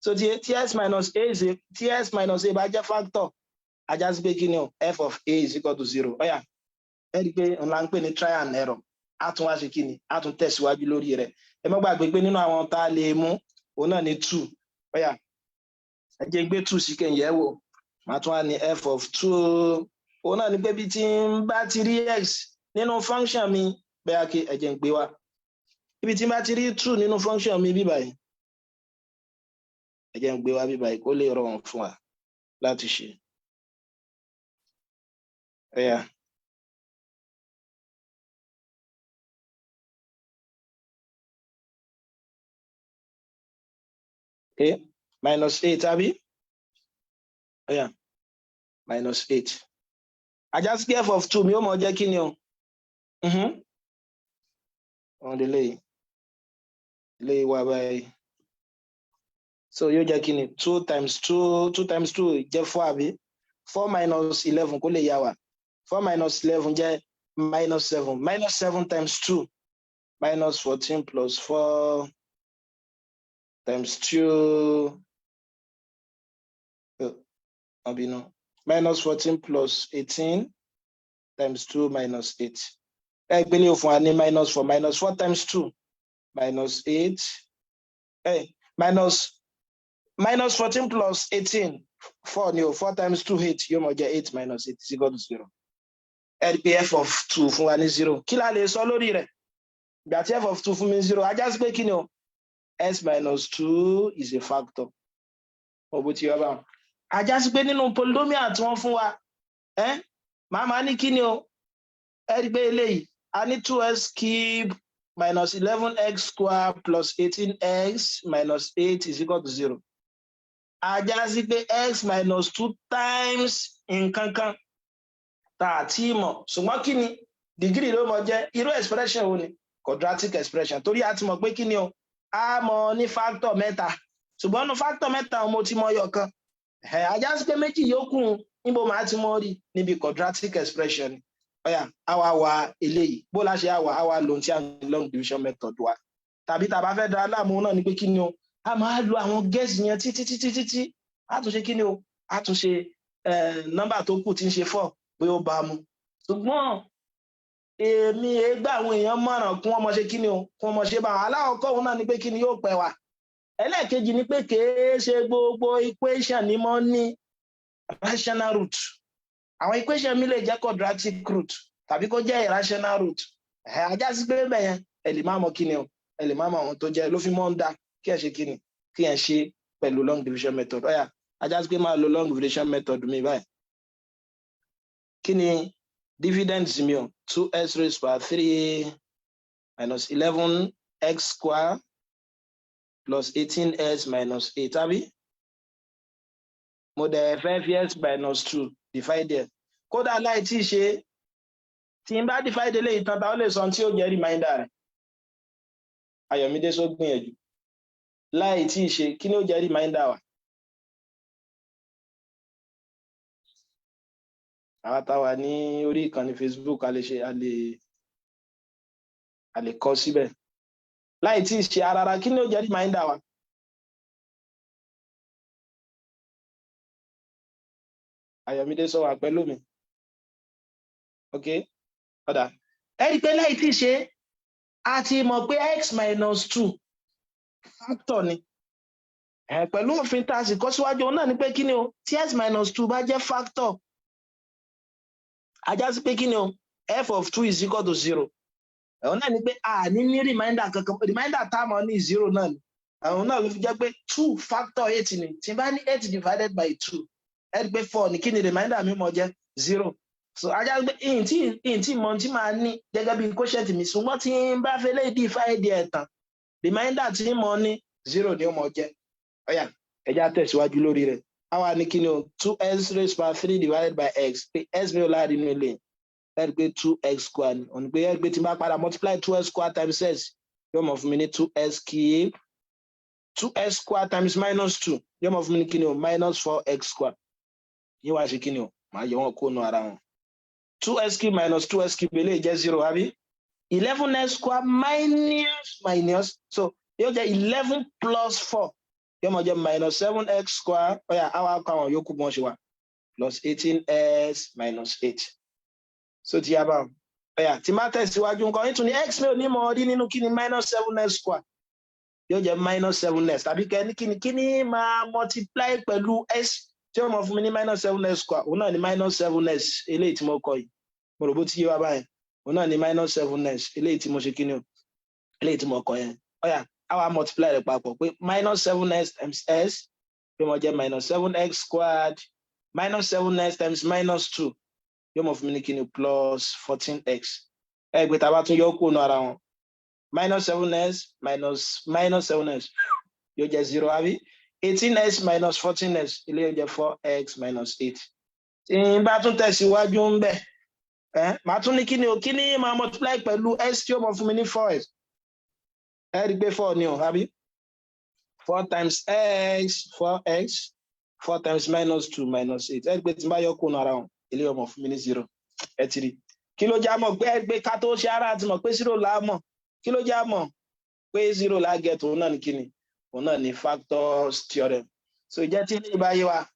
So tí x minus a is a tí x minus a bá jẹ́ factor, á já sí pé kí ni o? F of a is equal to zero. Ó yá, ẹ rí i pé òun là ń pè ní try and error. A tún wá ṣe kí ni? A tún tẹ̀síwájú lórí rẹ̀. Ẹ má gbàgbé pé nínú àwọn tá a lè mú, òun náà ní two. Ó yá, ẹ jẹ́ gbé two sí kẹ́yìn ẹ̀ wò. Màá tún wá ní f of two. Òun náà ní pé bí tí n bá ti rí x nínú function mi, bẹ́ẹ̀ kí ẹ jẹ́ ń gbé wá ibi tí n bá ti rí two nínú function mi bí báyìí, ẹ jẹ́ ń gbé wá bí báyìí kó lè rọrùn fún wa láti ṣe. Ó yá. Okay, minus eight, àbí? Ó yá, minus eight. Á já sí pé f of two mi ó mọ jẹ́ kí ni o? Wọ́n lè léyìí léyìí wá báyìí. So yóò jẹ́ kí ni? Two times two. Two times two jẹ́ four, àbí? Four minus 11, kó lè yá wa, four minus 11 jẹ́ minus seven. Minus seven times two, minus 14 plus four times two. Àbínú, minus 14 plus 18 times two minus eight. Ẹ gbé ní òfin wa ní minus four, minus four times two minus eight, minus minus 14 plus 18, four ni o. Four times two, eight. Yóò mọ jẹ́ eight minus eight is equal to zero. Ẹ rí pé f of two fún wa ní zero. Kí la lè sọ lórí rẹ̀? Ìgbà tí f of two fún mi ní zero, á já sí pé kí ni o? X minus two is a factor. Mo bó ti yọ báwọn. Á já sí pé nínú polynomial tí wọ́n fún wa, ẹ màá máa ní kí ni o? Ẹ rí pé eléyìí, a ní two x cube minus 11x square plus 18x minus eight is equal to zero. Á já sí pé x minus two times nǹkan kan tá a ti mọ̀, ṣùgbọ́n kí ni degree ló mọ jẹ́? Irú expression wo ni? Quadratic expression, torí a ti mọ̀ pé kí ni o? A mọ̀ ní factor mẹ́ta, ṣùgbọ́n ní factor mẹ́ta mo ti mọ ọyọ kan. Ẹ̀ á já sí pé méjì yòókù, níbo màá ti mọ rí? Níbi quadratic expression. Ó yá, a wá wa eléyìí. Bó la ṣe àwà àwa lòun tí a ń long division method wa, tàbí tá a bá fẹ́ da láàmú náà ni pé kí ni o? A máa lo àwọn guess yẹn títí títí títí. A tún ṣe kí ni o? A tún ṣe nọ́mbà tó kù tí ń ṣe four, pé ó bá a mu. Ṣùgbọ́n èmi gbà àwọn èèyàn mọ̀ràn kún ọmọ ṣe kí ni o, kún ọmọ ṣe bá wọn. Aláwọ̀kọ́ òun náà ni pé kí ni yóò pẹ́ wá. Ẹlẹ́ẹ̀kejì ni pé kèé ṣe gbogbo equation ni mo ní rational root. Àwọn equation mi lè jẹ́ quadratic root tàbí kó jẹ́ irrational root. Ẹ̀ á já sí pé bẹ́ẹ̀ yẹn, ẹ lè má mọ kí ni o, ẹ lè má mọ àwọn tó jẹ́ ló fi mọ́ ń dá kí ẹ ṣe kí ni, kí ẹ ṣe pẹ̀lú long division method. Ó yá, á já sí pé máa lo long division method mi báyìí. Kí ni dividends mi o? Two x raised by three minus 11x square plus 18x minus eight, àbí? Mo dẹ̀ fẹ́ fi x minus two divide ẹ̀. Kódà láì tí ì ṣe, tí n bá divide eléyìí tán, ta ó lè sọ tí ó jẹ́ remainder rẹ̀? Ayọ̀mídé só gbìyànjú. Láì tí ì ṣe, kí ni ó jẹ́ remainder wa? Àwa tá wà ní orí ìkànnì Facebook, a lè ṣe, a lè kọ síbẹ̀. Láì tí ì ṣe arara, kí ni ó jẹ́ remainder wa? Ayọ̀mídé sọ wà pẹ̀lú mi. Ok, ó dáa. Ẹ rí i pé láì tí ì ṣe, a ti mọ̀ pé x minus two factor ni. Ẹ pẹ̀lú òfin tá a sì kọ́ síwájú, òun náà ni pé kí ni o? Tí x minus two bá jẹ́ factor, á já sí pé kí ni o? F of two is equal to zero. Ẹ̀hún náà ni pé a ní remainder kankan. Remainder tá a mọ̀ ní zero náà ni. Ẹ̀hún náà ló fi jẹ́ pé two factor eight ni. Tí n bá ní eight divided by two, ẹ rí pé four ní. Kí ni remainder mi mọ̀ jẹ́? Zero. So á já sí pé ìyìn tí mọ̀ tí máa ní gẹ́gẹ́ bí quotient mi, ṣùgbọ́n tí n bá fẹ́ lè divide ẹ̀ tán, remainder tí mo ní, zero ni ó mọ̀ jẹ́. Ó yá, ẹ já tẹ̀síwájú lórí rẹ̀. Àwa ní kí ni o? Two x raised by three divided by x, pé x mi ò láàrin inú ilé. Ẹ rí pé two x square ni òní, pé ẹ rí pé tí n bá padà multiply two x square times x, yóò mọ̀ fún mi ní two x cube. Two x square times minus two yóò mọ̀ fún mi ní kí ni o? Minus four x square. Yín wá ṣe kí ni o? Màá yọ wọn kó nu ara wọn. Two x cube minus two x cube, eléyìí jẹ́ zero, àbí? 11x square minus minus, so yóò jẹ́ 11 plus four, yóò mọ̀ jẹ́ minus seven x square. Ó yá, àwa kọ àwọn yòókù bí wọ́n ṣe wà, plus 18x minus eight. So ti yá báwọn. Ó yá, tí máa tẹ̀síwájú nǹkan nítorí x mi ò ní mọ̀ rí nínú kí ni? Minus seven x square yóò jẹ́ minus seven x, tàbí kẹ́ ní kíni máa multiply pẹ̀lú x tí ó mọ̀ fún mi ní minus seven x square? Òun náà ní minus seven x eléyìí tí mo kọ yìí. Mo rò bó ti yé wa báyìí. Òun náà ní minus seven x eléyìí tí mo ṣe kíni o, eléyìí tí mo kọ yẹn. Ó yá, àwa multiply rẹ̀ papọ̀ pé minus seven x times x pé mo jẹ́ minus seven x squared minus seven x times minus two yóò mọ̀ fún mi ní kíni? Plus 14x. Ẹ gbé tá a bá tún yọ kúrò nù ara wọn, minus seven x minus minus seven x yóò jẹ́ zero, àbí? 18x minus 14x, ilé yóò jẹ́ four x minus eight. Tí n bá tún tẹ̀síwájú ń bẹ̀, ẹ màá tún ní kíni o? Kíni máa multiply pẹ̀lú x tí ó mọ̀ fún mi ní four x? Ẹ rí i pé four ni o, àbí? Four times x, four x, four times minus two minus eight. Ẹ rí i pé tí n bá yọ kúrò nù ara wọn, ilé yóò mọ̀ fún mi ní zero. Ẹ ti rí kí ló já mọ̀ pé ẹ pé ká tó ṣe ara àti mọ̀ pé zero là á mọ̀? Kí ló já mọ̀ pé zero là á get? Òun náà ní kíni? Òun náà ní factors theorem. So ìjẹ́ tí ilé ìbáyé wa,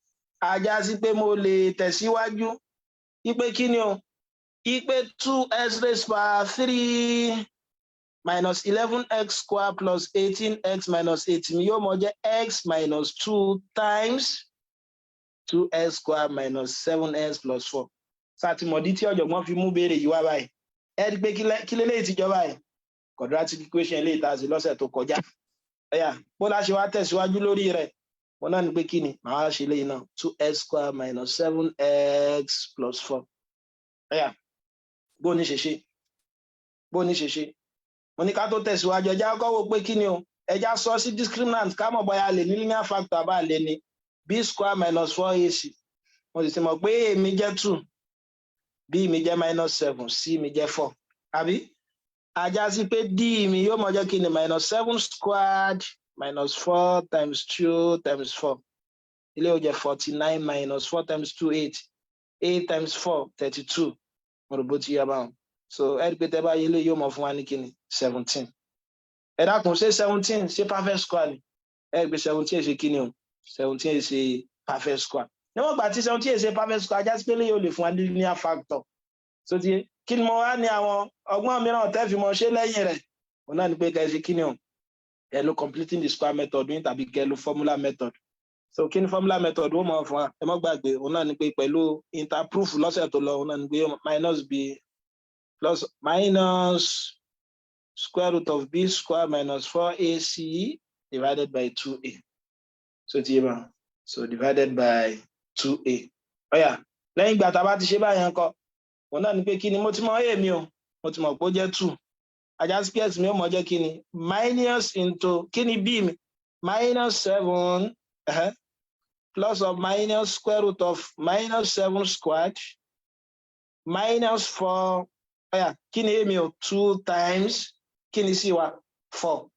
Á já sí pé mo lè tẹ̀síwájú wípé kí ni o? Wípé two x raised power three minus 11x square plus 18x minus 8 mi yóò mọ jẹ́ x minus two times two x square minus seven x plus four. Sátìmọ̀dí tí ọ̀jọ̀gbọ́n fi mú béèrè yìí wá báyìí, ẹ rí i pé kí leléyìí ti jọ báyìí? Quadratic equation eléyìí tá a ṣe lọ́sẹ̀ tó kọjá. Ẹ̀yà bó la ṣe wá tẹ̀síwájú lórí rẹ̀, wọn náà ní pé kí ni màá wá ṣe léyìí náà? Two x square minus seven x plus four. Ẹ̀yà bó ní ṣe ṣe, bó ní ṣe ṣe. Mo ní ká tó tẹ̀síwájú, ẹ jẹ́ á kọ́kọ́ wò pé kí ni o? Ẹ jẹ́ á sọ sí discriminant ká mọ̀ bóyá lè ní linear factor àbá lè ní b square minus four ac. Mo sì ti mọ̀ pé a mi jẹ́ two, b mi jẹ́ minus seven, c mi jẹ́ four, àbí? Á já sí pé d mi yóò mọ jẹ́ kí ni? Minus seven squared minus four times two times four. Ilé ó jẹ́ 49 minus four times two, eight, eight times four, 32. Mo rò bó ti yá báwọn. So ẹ rí i pé tẹ́ bá yẹ ilé yóò mọ fún wa ní kí ni? 17. Ẹ dákun, ṣé 17 ṣé perfect square ni? Ẹ rí i pé 17 ṣe kí ni o? 17 ṣe perfect square. Níwọ̀n gbà tí 17 ṣe perfect square, á já sí pé yóò lè fún wa ní linear factor. So ti kí ni mo wá ní àwọn ọgbọ́n mìíràn tẹ́ fi mọ ṣe lẹ́yìn rẹ̀? Òun náà ni pé kẹ́ ẹ ṣe kí ni o? Ẹ lo completing the square method ní tàbí kẹ́ ẹ lo formula method. So kí ni formula method ó mọ̀ fún wa? Ẹ mọ́ gbàgbé, òun náà ni pé pẹ̀lú interproof lọ́sẹ̀ tó lọ, òun náà ni pé minus b plus minus square root of b square minus four ac divided by two a. So ti yé bá? So divided by two a. Ó yá, lẹ́yìn ìgbà tá a bá ti ṣe báyẹn kọ́, òun náà ni pé kí ni? Mo ti mọ a mi o, mo ti mọ̀ pé ó jẹ́ two. Á já sí pé x mi ó mọ̀ jẹ́ kí ni? Minus into kí ni b mi? Minus seven plus or minus square root of minus seven squared minus four. Ó yá, kí ni a mi o? Two times kí ni c wa? Four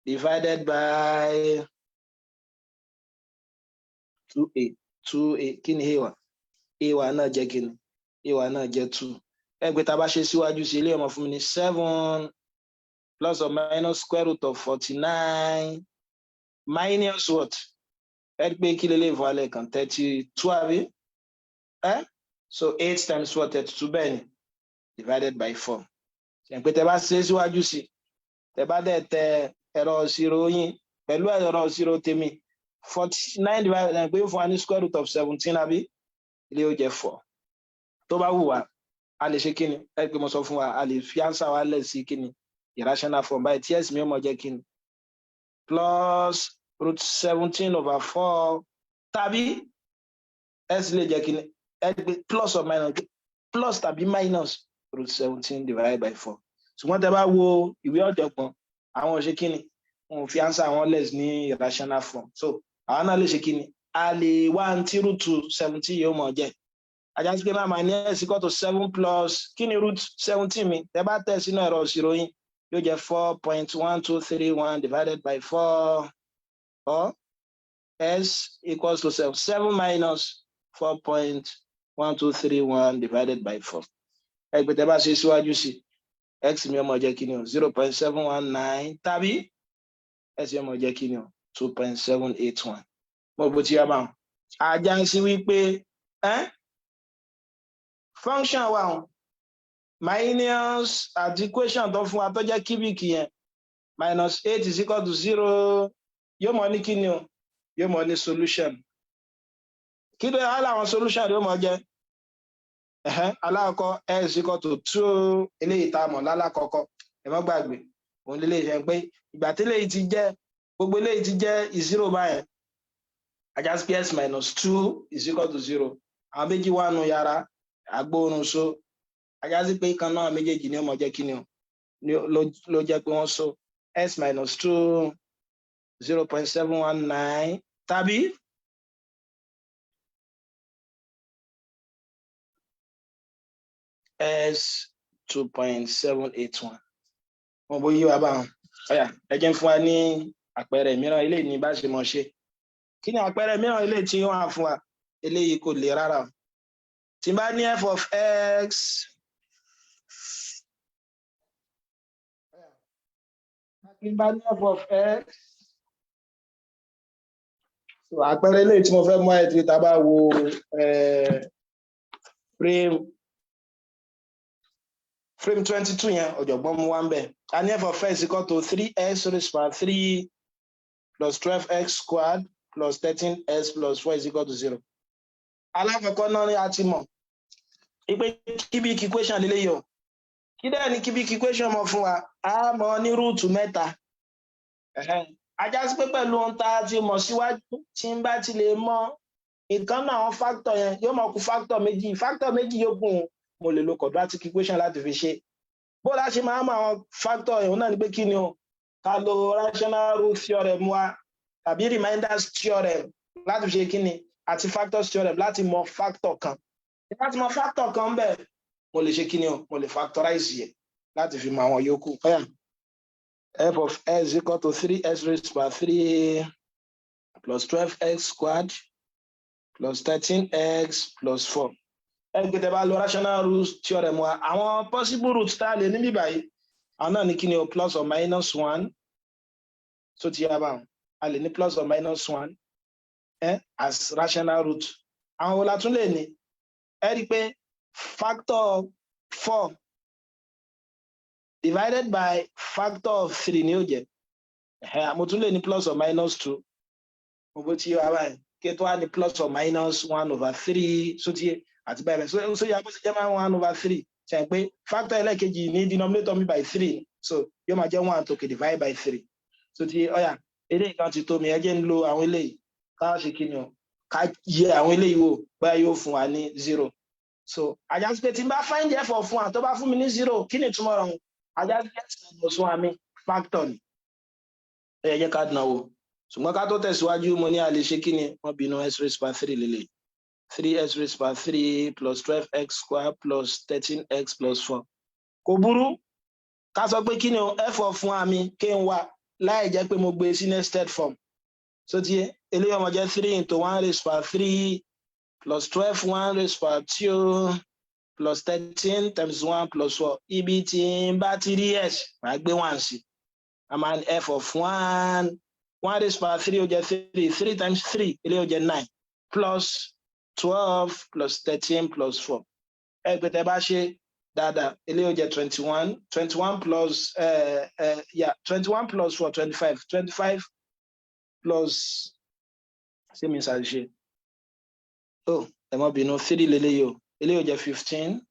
divided by two a. Two a. Kí ni a wa? A wa náà jẹ́ kí ni? A wa náà jẹ́ two. Ẹgbẹ́ tá a bá ṣe síwájú sí ilé ọmọ fún mi ní seven plus or minus square root of 49 minus what? Ẹ rí pé kí lè lè fún alẹ́ kan? 32, àbí? Ẹ so eight times four, 32, bẹ́ẹ̀ ni, divided by four. Ṣe pé tẹ bá ṣe síwájú sí, tẹ bá dẹ̀ tẹ ẹ̀rọ ìṣirò yín pẹ̀lú ẹ̀rọ ìṣirò tèmi, 49 divided by pé ó fún wa ní square root of 17, àbí? Ilé ó jẹ́ four. Tó bá wù wá, a lè ṣe kíni? Ẹ pé mo sọ fún wa, a lè fi answer wa lẹ̀ sí kíni? Irrational form báyìí, tí x mi ó mọ jẹ́ kíni? Plus root 17 over four, tàbí x lè jẹ́ kíni? Ẹ pé plus or minus, plus tàbí minus root 17 divided by four. Ṣùgbọ́n tẹ bá wo ìwé ọ̀jọ̀gbọ́n, àwọn ò ṣe kíni? Wọn ò fi answer wọn lẹ̀ ní irrational form. So àwọn náà lè ṣe kíni? A lè wá tí root 17 yóò mọ̀ jẹ́. Á já sí pé máa máa ní x equal to seven plus kí ni root 17 mi? Tẹ bá tẹ̀ sínú ẹ̀rọ ìṣirò yín, yóò jẹ́ 4.1231 divided by four, or x equals to seven, seven minus 4.1231 divided by four. Ẹgbẹ́ tẹ bá ṣe síwájú sí, x mi ó máa jẹ́ kí ni o? 0.719, tàbí x mi ó máa jẹ́ kí ni o? 2.781. Mo bó ti yá báwọn. Á já sí wípé function wa o minus àti equation tó fún wa tó jẹ́ cubic yẹn, minus eight is equal to zero, yóò mọ ní kí ni o? Yóò mọ ní solution. Kí ló yà láwọn solution yóò mọ jẹ́? Alákọ̀ọ́kọ́, x equal to two, eléyìí tá a mọ̀ lálákọ̀ọ́kọ́. Ẹ má gbàgbé, òun lè ṣe pé ìgbà tí eléyìí ti jẹ́, gbogbo eléyìí ti jẹ́ zero báyẹn, á já sí pé x minus two is equal to zero. Àwọn méjì wà nù yàrá agbóorun, so á já sí pé kan náà méjèèjì ni ó mọ jẹ́ kí ni o? Ló jẹ́ pé wọ́n so x minus two, 0.719, tàbí x 2.781. Wọn bó yí wa báwọn. Ó yá, ẹ jẹ́ ń fún wa ní àpẹẹrẹ mìíràn. Eléyìí ní bá ṣe mọ̀ ṣe. Kí ni àpẹẹrẹ mìíràn eléyìí tí wọ́n á fún wa? Eléyìí kò le rárá o. Tí n bá ní f of x, tí n bá ní f of x So àpẹẹrẹ eléyìí tí mo fẹ́ mú àyè tí tá a bá wo frame 22 yẹn, ọ̀jọ̀gbọ́n mú wá ń bẹ̀. A ní f of x equal to three x raised by three plus 12x squared plus 13x plus four is equal to zero. Alákọ̀ọ́kọ́ náà ni a ti mọ̀ pé cubic equation lélẹ́yìí o. Kí dẹ́ ni cubic equation mọ̀ fún wa? A mọ̀ ní root mẹ́ta. A já sí pé pẹ̀lú ohun tá a ti mọ̀ síwájú, tí n bá ti lè mọ ìkan náà àwọn factor yẹn, yóò mọ̀ kú factor méjì. Factor méjì yókù, mo lè lo quadratic equation láti fi ṣe. Bó la ṣe máa mọ àwọn factor yẹn náà ni pé kí ni o? Ká lo rational root theorem wa tàbí remainders theorem láti fi ṣe kí ni, àti factors theorem láti mọ factor kan. Láti mọ factor kan bẹ́ẹ̀, mo lè ṣe kí ni o? Mo lè factorize yẹ láti fi mọ àwọn yòókù. Ọ̀yà, f of x equal to three x raised by three plus 12x squared plus 13x plus four. Ẹ gbé tẹ́ bá lo rational root theorem wa, àwọn possible roots tá a lè níbí báyìí, àwọn náà ní kí ni o? Plus or minus one. So ti yá báwọn, a lè ní plus or minus one as rational root. Àwọn wo la tún lè ní? Ẹ rí i pé factor four divided by factor of three ni ó jẹ́. Mo tún lè ní plus or minus two. Mo bó ti yé wa báyìí, kí tó wá ní plus or minus one over three. So ti yé àti bẹ́ẹ̀ bẹ́ẹ̀. So yà bó ṣe jẹ́ máa one over three, ṣe pé factor ẹlẹ́ẹ̀kejì ní denominator mi by three, so yóò máa jẹ́ one tó kè divide by three. So ti ọ̀yà, eléyìí kan ti tó mi. Ẹ jẹ́ ń lo àwọn eléyìí, ká ṣe kí ni o? Ká yẹ àwọn eléyìí wò bóyá yóò fún wa ní zero. So a já sí pé tí n bá find f of one, tó bá fún mi ní zero, kí ni ìtumọ̀ rẹ̀? A já sí x minus one mi factor ni. Ẹ jẹ́ ká dán wò. Ṣùgbọ́n ká tó tẹ̀síwájú, mo ní a lè ṣe kí ni wọ́n bínú, x raised by three lélẹ̀, three x raised by three plus 12x square plus 13x plus four. Kò burú ká sọ pé kí ni o? F of one mi kí n wá láì jẹ́ pé mo gbé sí nested form. So ti eléyìí ọmọ jẹ́ three into one raised by three plus 12 one raised by two plus 13 times one plus four. Ibi tí n bá ti rí x, màá gbé one sí. A máa ní f of one, one raised by three ó jẹ́ three, three times three, eléyìí ó jẹ́ nine, plus 12 plus 13 plus four. Ẹ pé tẹ bá ṣe dáadáa, eléyìí ó jẹ́ 21, 21 plus yeah, 21 plus four, 25, 25 plus, ṣé mi ṣàṣìṣe? Oh, ẹ má bínú, three lélẹ́yìí o. Eléyìí ó jẹ́ 15,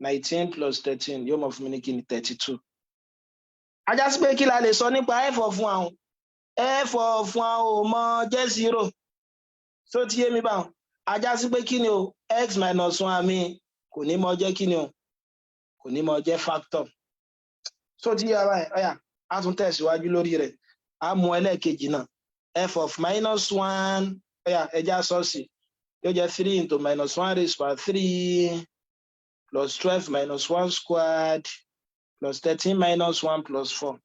19 plus 13 yóò mọ̀ fún mi ní kí ni? 32. A já sí pé kí la lè sọ nípa f of one? F of one ò mọ jẹ́ zero. So ti yé mi báwọn? A já sí pé kí ni o? X minus one mi kò ní mọ jẹ́ kí ni o? Kò ní mọ jẹ́ factor. So ti yé ara ẹ̀. Ọ̀yà, a tún tẹ̀síwájú lórí rẹ̀. A mú ẹlẹ́ẹ̀kejì náà, f of minus one. Ọ̀yà, ẹja sọ́ọ̀sì yóò jẹ́ three into minus one raised by three plus 12 minus one squared plus 13 minus one plus four.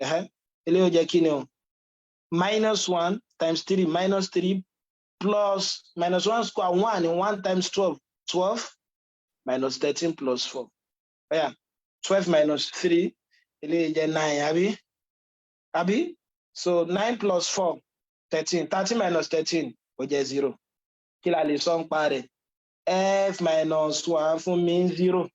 Eléyìí ó jẹ́ kí ni o? Minus one times three, minus three, plus minus one square, one, one times 12, 12, minus 13 plus four. Ọ̀yà, 12 minus three, eléyìí jẹ́ nine, àbí? So nine plus four, 13, 13 minus 13 ó jẹ́ zero. Kí la lè sọ ń pa rẹ̀? F minus one fún mi zero.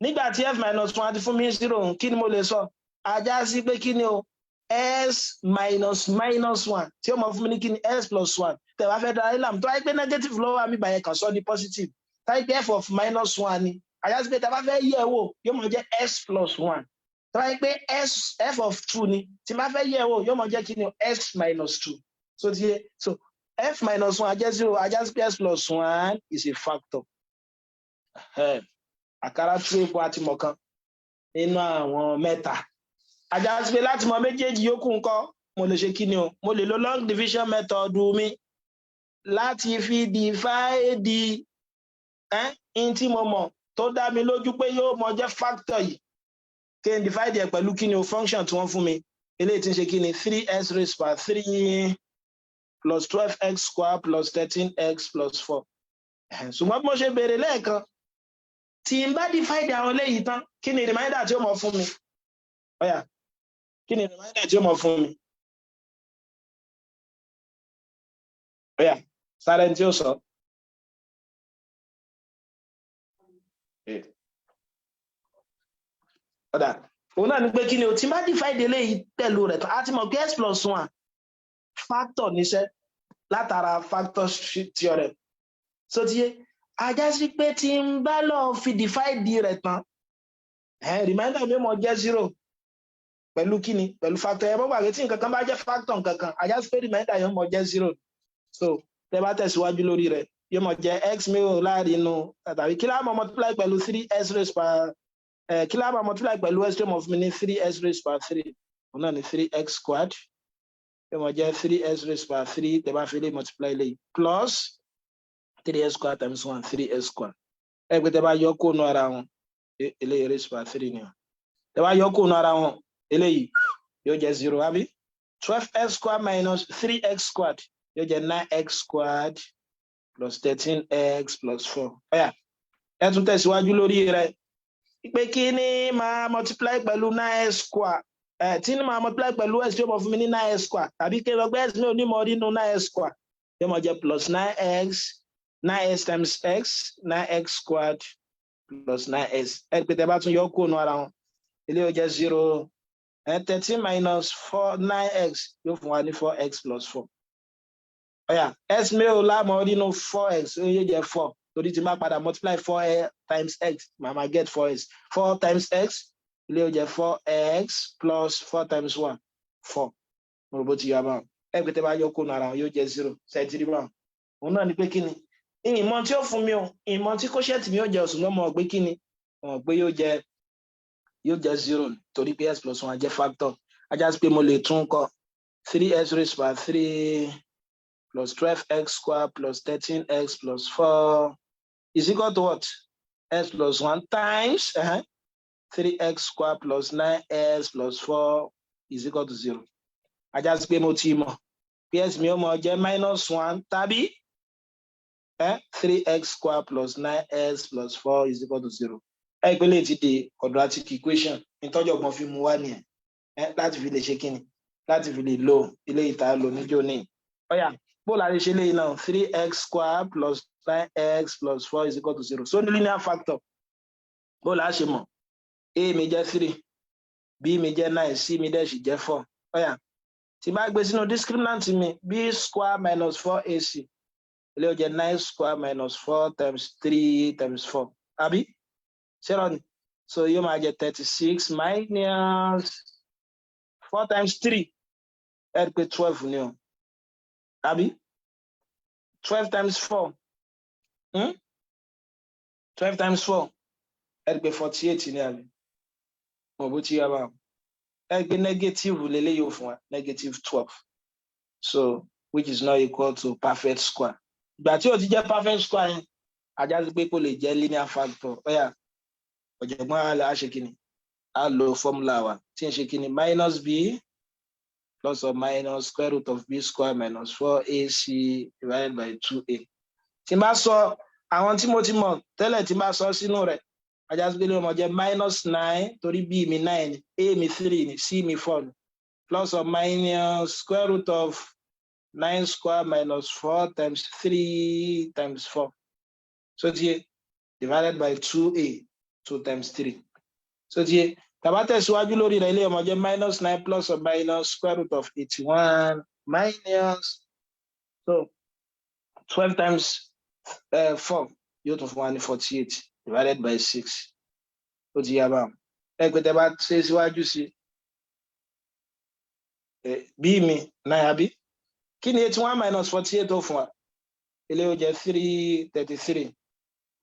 Nígbà tí f minus one ti fún mi zero, kí ni mo lè sọ? A já sí pé kí ni o? X minus minus one tí ó mọ fún mi ní kí ni? X plus one. Tẹ̀ wá fẹ́ dára ìlànà tó wáyé pé negative ló wà mí báyẹn, kàn sọ ní positive. Táyé pé f of minus one ni, a já sí pé tá a bá fẹ́ yẹ̀ wò, yóò mọ jẹ́ x plus one. Tó wáyé pé s f of two ni, tí n bá fẹ́ yẹ̀ wò, yóò mọ jẹ́ kí ni o? X minus two. So ti yé. So f minus one jẹ́ zero, a já sí pé x plus one is a factor. Àkàrà tú epo, àti mọ̀kan nínú àwọn mẹ́ta. A já sí pé láti mọ méjèèjì yòókù ńkọ́, mo lè ṣe kí ni o? Mo lè lo long division method mi láti fi divide in tí mo mọ̀ tó dá mi lójú pé yóò mọ jẹ́ factor yìí, kí n divide ẹ̀ pẹ̀lú kí ni o? Function tí wọ́n fún mi, eléyìí tí ń ṣe kí ni? Three x raised by three plus 12x square plus 13x plus four. Ṣùgbọ́n bí mo ṣe béèrè lẹ́ẹ̀kan, tí n bá divide àwọn eléyìí tán, kí ni remainder tí ó mọ fún mi? Ọ̀yà, kí ni remainder tí ó mọ fún mi? Ó yá, sáré tí ó sọ. Ó dáa, òun náà ni pé kí ni o, tí n bá divide eléyìí pẹ̀lú rẹ̀ tán, a ti mọ̀ pé x plus one factor níṣẹ́ látara factor theorem. So ti yé, ajá sí pé tí n bá lọ fi divide rẹ̀ tán, remainder mi mọ̀ jẹ́ zero pẹ̀lú kíni? Pẹ̀lú factor. Ẹ̀ mọ́ gbàgbé, tí nǹkan kan bá jẹ́ factor nǹkan kan, ajá sí pé remainder yóò mọ̀ jẹ́ zero. So tẹ́ bá tẹ̀síwájú lórí rẹ̀, yóò mọ̀ jẹ́ x mélòó láàrin inú, tàbí kí láà mọ̀ multiply pẹ̀lú three x raised power kí láà mọ̀ multiply pẹ̀lú x tó mọ̀ fún mi ní three x raised power three? Òun náà ní three x squared yóò mọ̀ jẹ́ three x raised power three. Tẹ́ bá fi lè multiply lè plus three x squared times one, three x squared. Ẹ pé tẹ́ bá yọ kó nu ara wọn, eléyìí raised power three ni o. Tẹ́ bá yọ kó nu ara wọn, eléyìí yóò jẹ́ zero, àbí? 12 x squared minus three x squared yóò jẹ́ nine x squared plus 13 x plus four. Ó yá, ẹ tún tẹ̀síwájú lórí rẹ̀ pé kí ni máa multiply pẹ̀lú nine x square ẹ, tí ní máa multiply pẹ̀lú x tí ó mọ̀ fún mi ní nine x square, tàbí kí n lọ gbé x mi ò ní mọ̀ nínú nine x square, yóò mọ̀ jẹ́ plus nine x, nine x times x, nine x squared plus nine x. Ẹ pé tẹ bá tún yọ kúrò nù ara wọn, eléyìí ó jẹ́ zero. 13 minus four nine x yóò fún wa ní four x plus four. Ó yá, x mélòó láàmú nínú four x? Ó yóò jẹ́ four, torí tí n bá padà multiply four times x, màá máa get four x. Four times x, eléyìí ó jẹ́ four x plus four times one, four. Mo rò bó ti yọ abáwọn. Ẹ pé tẹ bá yọ kó nu ara wọn, yóò jẹ́ zero. Ṣètìlí báwọn? Òun náà ni pé kí ni ìmọ̀ tí ó fún mi o, ìmọ̀ tí quotient mi yóò jẹ́ oṣù mọ́ pé kí ni mọ̀ pé yóò jẹ́ zero, torí pé x plus one jẹ́ factor. Ajá sí pé mo lè tún kọ three x raised by three plus 12 x square plus 13 x plus four is equal to what? X plus one times three x square plus nine x plus four is equal to zero. Ajá sí pé mo ti mọ̀ pé x mi ó mọ jẹ́ minus one tàbí three x square plus nine x plus four is equal to zero. Ẹ pé lè ti di quadratic equation nítọ́jú ọgbọ́n fi mu wá nìyẹn láti fi lè ṣe kíni, láti fi lè lo ilé ìta lò níjó ní. Ó yá, bó la lè ṣe léyìn náà? Three x square plus nine x plus four is equal to zero. So ní linear factor, bó la ṣe mọ̀? A mi jẹ́ three, b mi jẹ́ nine, c mi dẹ̀ sì jẹ́ four. Ó yá, tí bá gbé sínú discriminant mi, b square minus four ac, ilé ó jẹ́ nine square minus four times three times four, àbí ṣé ni? So yóò máa jẹ́ 36 minus four times three, ẹ rí i pé 12 ni o, àbí? 12 times four, 12 times four, ẹ rí i pé 48 ni, àbí? Mo bó ti yá bá ẹ rí i pé negative lélẹ́yìí ó fún wa negative 12, so which is not equal to perfect square. Ìgbà tí ó ti jẹ́ perfect square yẹn, ajá sí pé kò lè jẹ́ linear factor. Ó yá, ọ̀jọ̀gbọ́n á ṣe kíni? Á lo formula wa tí ń ṣe kíni? Minus b plus or minus square root of b square minus four ac divided by two a. Tí n bá sọ àwọn tí mo ti mọ̀ tẹ́lẹ̀, tí n bá sọ sínú rẹ̀, ajá sí pé ló mọ̀ jẹ́ minus nine, torí b mi nine, a mi three ni, c mi four ni, plus or minus square root of nine square minus four times three times four, so ti divided by two a, two times three. So ti tá bá tẹ̀síwájú lórí rẹ̀, ilé ọmọ jẹ́ minus nine plus or minus square root of 81 minus, so 12 times four yóò tún fún wa ní 48 divided by six. Ó ti yá báwọn. Ẹ pé tẹ bá ṣe síwájú sí b mi nine, àbí? Kí ni 81 minus 48 ó fún wa? Ilé ó jẹ́ 333.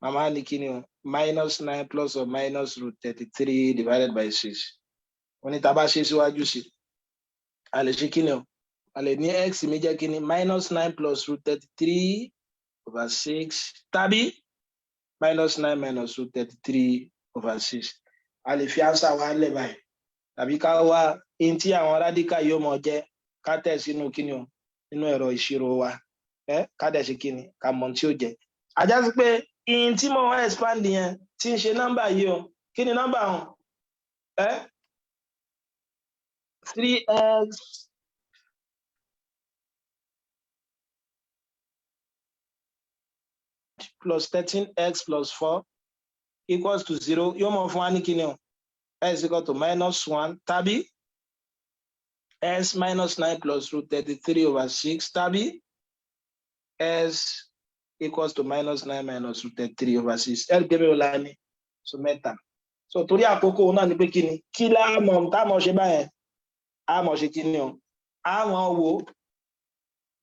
Màmá ní kí ni o? Minus nine plus or minus root 33 divided by six. Wọ́n ní tá a bá ṣe síwájú sí, a lè ṣe kí ni o? A lè ní x mi jẹ́ kí ni? Minus nine plus root 33 over six tàbí minus nine minus root 33 over six. A lè fi answer wa lẹ̀ báyìí, tàbí ká wá in tí àwọn radical yóò mọ jẹ́, ká tẹ̀ sínú kí ni o, nínú ẹ̀rọ ìṣirò wa, ẹ ká dẹ̀ ṣe kí ni, ká mọ̀ tí ó jẹ́. Ajá sí pé in tí mo wá expand yẹn tí ń ṣe nọ́mbà yìí o, kí ni nọ́mbà ọ̀hún? Ẹ three x plus 13x plus four equals to zero. Yóò mọ̀ fún wa ní kíni o? X equal to minus one, tàbí x minus nine plus root 33 over six, tàbí x equals to minus nine minus root 33 over six. Ẹ gbé mi ò la ní so mẹ́ta. So torí àkókò náà ni pé kíni kí láàmọ̀ tá a mọ̀ ṣe báyẹn, a mọ̀ ṣe kíni o, a mọ̀ wò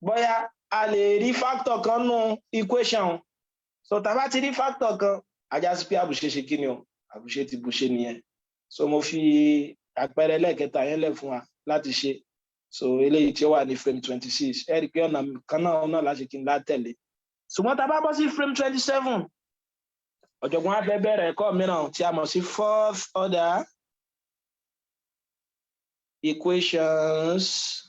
bóyá a lè rí factor kan nú equation. So tá a bá ti rí factor kan, a já sí pé àbùṣe ṣe kíni o, àbùṣe ti bùṣe nìyẹn. So mo fi àpẹẹrẹ lẹ́ẹ̀kẹta yẹn lẹ̀ fún wa láti ṣe. So eléyìí tí ó wà ní frame 26, ẹ rí i pé ọ̀nà kan náà náà láti kí n látẹ̀lé. Ṣùgbọ́n tá a bá bọ́ sí frame 27, ọ̀jọ̀gbọ́n á fẹ́ bẹ̀rẹ̀ ẹ̀kọ́ mìíràn tí a mọ̀ sí fourth order equations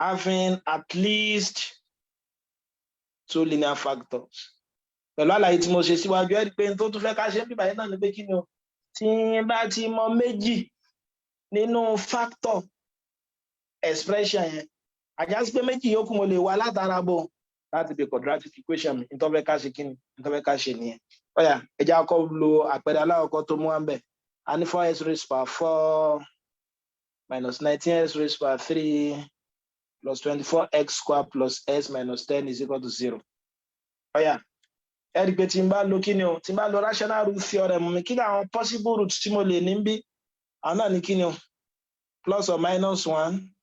having at least two linear factors. Pẹ̀lú àlàyé tí mo ṣe síwájú, ẹ rí i pé tó tún fẹ́ ká ṣe ń bíbáyìí náà ni pé kí ni o, tí n bá ti mọ méjì nínú factor expression yẹn, a já sí pé méjì yòókù mo lè wá látara bò láti bí quadratic equation mi. Nítorí fẹ́ ká ṣe kí ni, nítorí fẹ́ ká ṣe nìyẹn. Ó yá, ẹ jẹ́ kọ́kọ́ lo àpẹẹrẹ alákọ̀ọ́kọ́ tó mú wá ń bẹ̀. A ní four x raised power four minus 19 x raised power three plus 24 x square plus x minus 10 is equal to zero. Ó yá, ẹ rí i pé tí n bá lo kí ni o, tí n bá lo rational root theorem mi, kí ni àwọn possible roots tí mo lè ní bí? Àwọn náà ní kí ni o? Plus or minus one,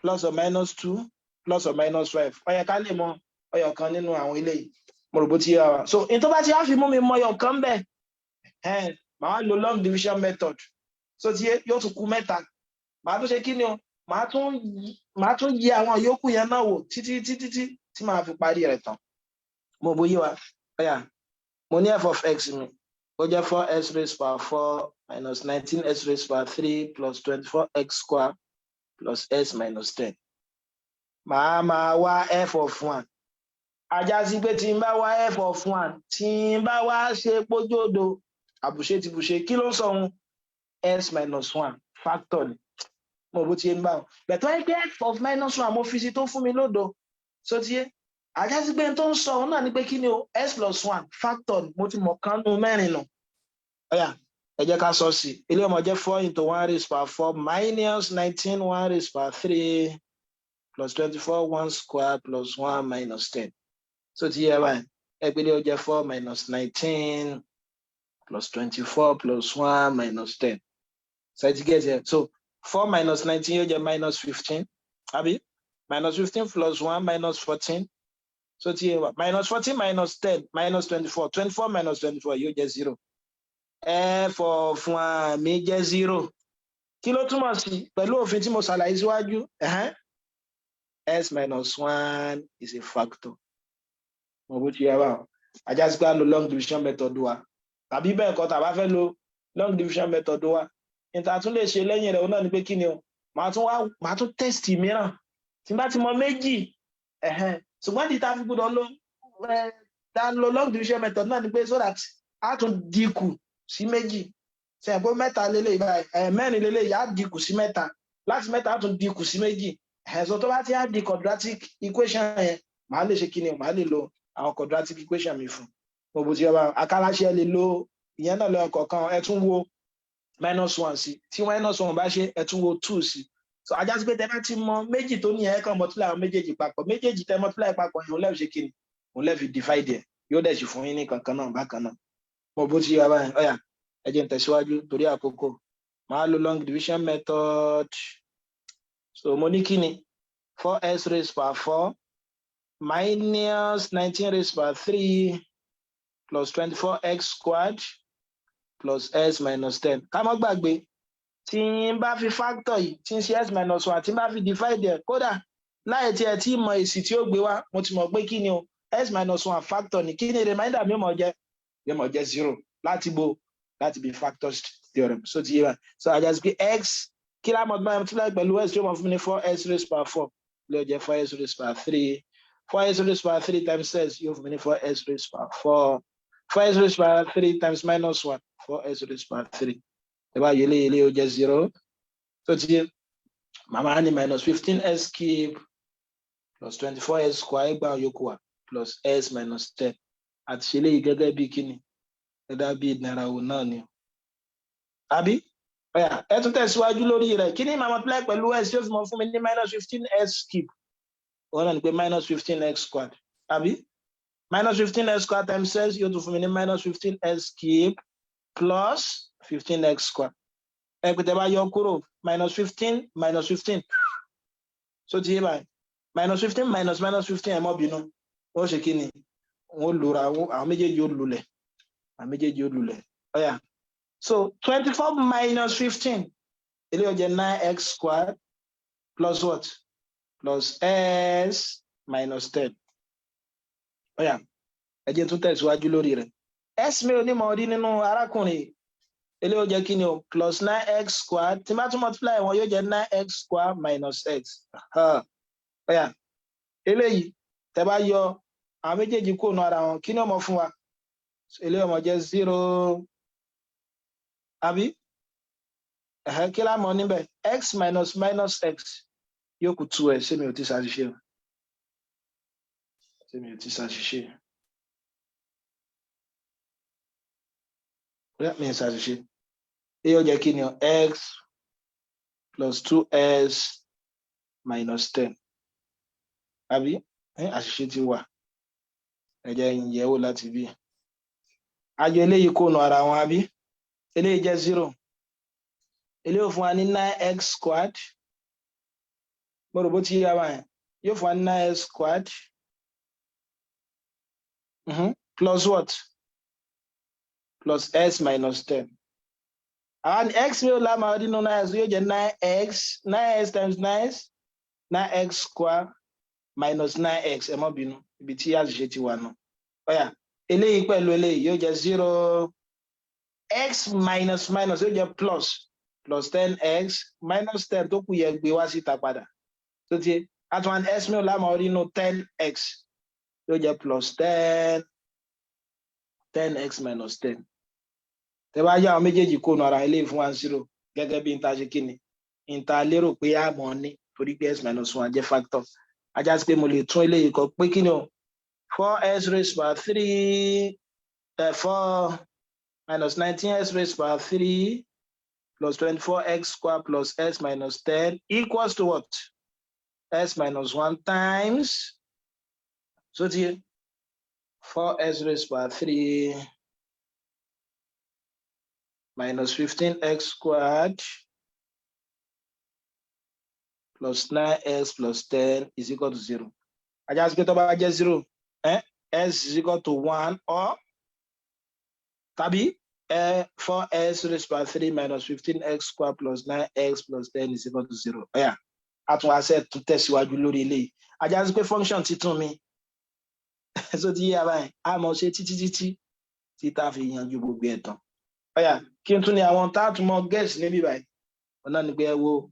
plus or minus two, plus or minus five. Ó yẹ ká lè mọ ọyọ kan nínú àwọn eléyìí. Mo rò bó ti yé wa. So in tó bá ti wá fi mú mi mọ ọyọ kan bẹ́ẹ̀ ẹ̀, màá lo long division method. So ti yóò tún kú mẹ́ta. Màá tún ṣe kí ni o, màá tún yí àwọn yòókù yẹn náà wò títí títí tí tí màá fi parí rẹ̀ tán. Mo bó yé wa. Ó yá, mo ní f of x mi, ó jẹ́ four x raised power four minus 19 x raised power three plus 24 x square plus x minus 10. Màá máa wá f of one. A já sí pé tí n bá wá f of one, tí n bá wá ṣe pójódo, àbùṣe ti bùṣe. Kí ló ń sọ ohun? X minus one factor ni. Mo bó ti yé ń bá wọn bẹ̀tọ́ ẹ pé f of minus one mo fi sí tó fún mi lódo. So ti yé, a já sí pé n tó ń sọ òun náà ni pé kí ni o, x plus one factor ni. Mo ti mọ̀ kánú mẹ́rin nù. Ó yá, ẹ jẹ́ ká sọ sí ilé ọmọ jẹ́ four into one raised power four minus 19 one raised power three plus 24 one square plus one minus 10. So ti yé báyìí, ẹ pé ó jẹ́ four minus 19 plus 24 plus one minus 10. So ẹ ti get it. So four minus 19 yóò jẹ́ minus 15, àbí? Minus 15 plus one, minus 14. So ti yé wa, minus 14 minus 10, minus 24. 24 minus 24 yóò jẹ́ zero. F of one mi jẹ́ zero. Kí ló túmọ̀ sí pẹ̀lú òfin tí mo ṣàlàyé síwájú? X minus one is a factor. Mo bó ti yẹ báwọn. A já sí pé a lo long division method wa, tàbí bẹ́ẹ̀ kọ́, tàbá fẹ́ lo long division method wa, níta tún lè ṣe lẹ́yìn rẹ̀, òun náà ni pé kí ni o, màá tún wá, màá tún test mìíràn tí n bá ti mọ méjì. Ṣùgbọ́n tí ta fi gbọ́dọ̀ lo ta lo long division method náà ni pé so that a tún dínkù sí méjì. Ṣe é pé mẹ́ta lélẹ̀ báyìí, mẹ́rin lélẹ̀, á dínkù sí mẹ́ta. Láti mẹ́ta, á tún dínkù sí méjì. So tó bá ti á di quadratic equation yẹn, màá lè ṣe kí ni o, màá lè lo àwọn quadratic equation mi fún. Mo bó ti yẹ bá akálàṣe lè lo ìyẹn náà lọ kọ̀ọ̀kan. Ẹ tún wo minus one sí. Tí minus one bá ṣe, ẹ tún wo two sí. So a já sí pé tẹ bá ti mọ méjì tó ní, ẹ kàn multiply àwọn méjèèjì papọ̀. Méjèèjì tẹ multiply papọ̀ yẹn, òun lẹ́ẹ̀ ṣe kí ni, òun lẹ́ẹ̀ fi divide ẹ̀, yóò dẹ̀ sì fún yín ní kankan náà bákan náà. Mo bó ti yẹ báyìí. Ó yá, ẹ jẹ́ n tẹ̀síwájú torí àkókò. Màá lo long division method. So mo ní kí ni? Four x raised power four minus 19 raised power three plus 24 x squared plus x minus 10. Ká má gbàgbé, tí n bá fi factor yìí tí n ṣe x minus one, tí n bá fi divide ẹ̀, kódà láì tí ẹ tí mọ èsì tí ó gbé wá, mo ti mọ̀ pé kí ni o, x minus one factor ni. Kí ni remainder mi mọ̀ jẹ́? Yóò mọ̀ jẹ́ zero. Láti bo láti bí factors theorem. So ti yé wa. So a já sí pé x, kí lá mọ̀ multiply pẹ̀lú x tí ó mọ̀ fún mi ní four x raised power four? Ló jẹ́ four x raised power three. Four x raised power three times x yóò fún mi ní four x raised power four. Four x raised power three times minus one, four x raised power three. Ẹ bá yẹlé yẹlé, ó jẹ́ zero. So ti yé, màmá ní minus 15 x cube plus 24 x square, ẹgbàá yòókù wa, Plus s minus 10. Àti ṣe eléyìí gẹ́gẹ́ bí kíni? Gẹ́gẹ́ bí ìdánrawò náà ni, àbí? Ó yá, ẹ tún tẹ̀síwájú lórí rẹ̀. Kí ni màá multiply pẹ̀lú s yóò fi mọ fún mi ní minus 15 s cube? Òun náà ni pé minus 15 x squared, àbí? Minus 15 x squared times s yóò tún fún mi ní minus 15 s cube plus 15 x squared. Ẹ pé tẹ bá yọ kúrò, minus 15 minus 15, so ti yé báyìí, minus 15 minus minus 15, ẹ mọ́ bínú, wọ́n ṣe kí ni? Wọ́n lura àwọn méjèèjì, ó lulẹ̀, àwọn méjèèjì ó lulẹ̀. Ó yá, so 24 minus 15, eléyìí ó jẹ́ nine x squared plus what? Plus s minus 10. Ó yá, ẹ jẹ́ tún tẹ̀síwájú lórí rẹ̀. S mi ò ní mọ̀ rí nínú arákùnrin. Eléyìí ó jẹ́ kí ni o? Plus nine x squared. Tí n bá tún multiply wọn, yóò jẹ́ nine x squared minus x. Ó yá, eléyìí, tẹ́ bá yọ àwọn méjèèjì kúrò nù ara wọn, kí ni ó mọ fún wa? Eléyìí ó mọ jẹ́ zero, àbí? Ẹ̀hẹ́, kí lá mọ̀ níbẹ̀? X minus minus x yóò kù two x. Ṣé mi ò ti ṣàṣìṣe o? Ṣé mi ò ti ṣàṣìṣe? Bóyá mi ò ṣàṣìṣe. Yóò jẹ́ kí ni o? X plus two s minus 10, àbí? Àṣìṣe ti wà. Ẹ jẹ́ n yẹ̀wò láti bí ayọ eléyìí kó nu ara wọn, àbí? Eléyìí jẹ́ zero. Eléyìí ó fún wa ní nine x squared. Mo rò bó ti yá wa yẹn. Yóò fún wa ní nine x squared plus what? Plus s minus 10. Àwọn x mi ò lá máa rí nínú nine x, yóò jẹ́ nine x, nine x times nine x, nine x square minus nine x. Ẹ má bínú, ibi tí àṣìṣe ti wà nù. Ó yá, eléyìí pẹ̀lú eléyìí yóò jẹ́ zero. X minus minus yóò jẹ́ plus, plus 10 x minus 10 tó kù yẹ gbé wá síta padà. Tó ti at one s mi ò lámà rí inú 10 x, yóò jẹ́ plus 10, 10 x minus 10. Tẹ bá yá àwọn méjèèjì kó nu ara, eléyìí fún one zero, gẹ́gẹ́ bí n ta ṣe kí ni n ta lérò pé a mọ̀ ní, torí pé s minus one jẹ́ factor. Á já sí pé mo lè tún eléyìí kọ pé kí ni o? Four s raised by three, four minus 19 s raised by three plus 24 x square plus s minus 10 equals to what? S minus one times, so ti four s raised by three minus 15 x squared plus nine s plus 10 is equal to zero. Á já sí pé tó bá jẹ́ zero, s is equal to one or tàbí four s raised by three minus 15 x square plus nine x plus 10 is equal to zero. Ó yá, a tún wá ṣe tún tẹ̀síwájú lórí eléyìí. Á já sí pé function titun mi, so ti yé ara ẹ̀, a mọ̀ ṣe títí títí tí tá a fi yanjú gbogbo ẹ̀ tán. Ó yá, kí n tún ní àwọn tá a tún mọ guess níbí báyìí? Ọ̀nà ni pé ẹ wo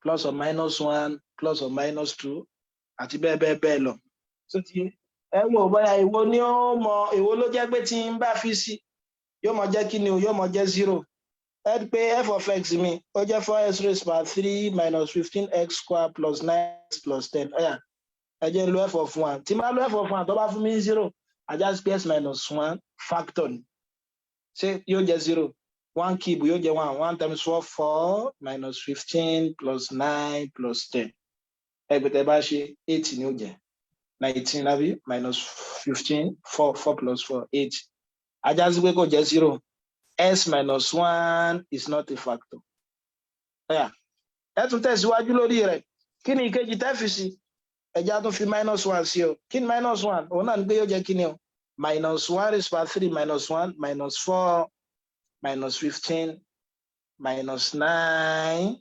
plus or minus one, plus or minus two, àti bẹ́ẹ̀ bẹ́ẹ̀ bẹ́ẹ̀ lọ. So ti yé, ẹ wo bóyá èwo ni ó mọ, èwo ló jẹ́ pé tí n bá fi sí yóò mọ jẹ́ kí ni o? Yóò mọ jẹ́ zero. Ẹ rí pé f of x mi, ó jẹ́ four s raised by three minus 15 x square plus nine x plus 10. Ó yá, ẹ jẹ́ n lo f of one. Tí n bá lo f of one, tó bá fún mi ní zero, á já sí pé s minus one factor ni. Ṣé yóò jẹ́ zero? One cube yóò jẹ́ one. One times four, four minus 15 plus nine plus 10. Ẹgbẹ̀tẹ̀ bá ṣe, eight ni ó jẹ́. 19, àbí? Minus 15, four, four plus four, eight. Á já sí pé kò jẹ́ zero. S minus one is not a factor. Ó yá, ẹ tún tẹ̀síwájú lórí rẹ̀. Kí ni ìkejì tẹ́ fi sí? Ẹja tún fi minus one sí o. Kí ni minus one? Òun náà ní pé yóò jẹ́ kí ni o? Minus one raised by three minus one, minus four minus 15 minus nine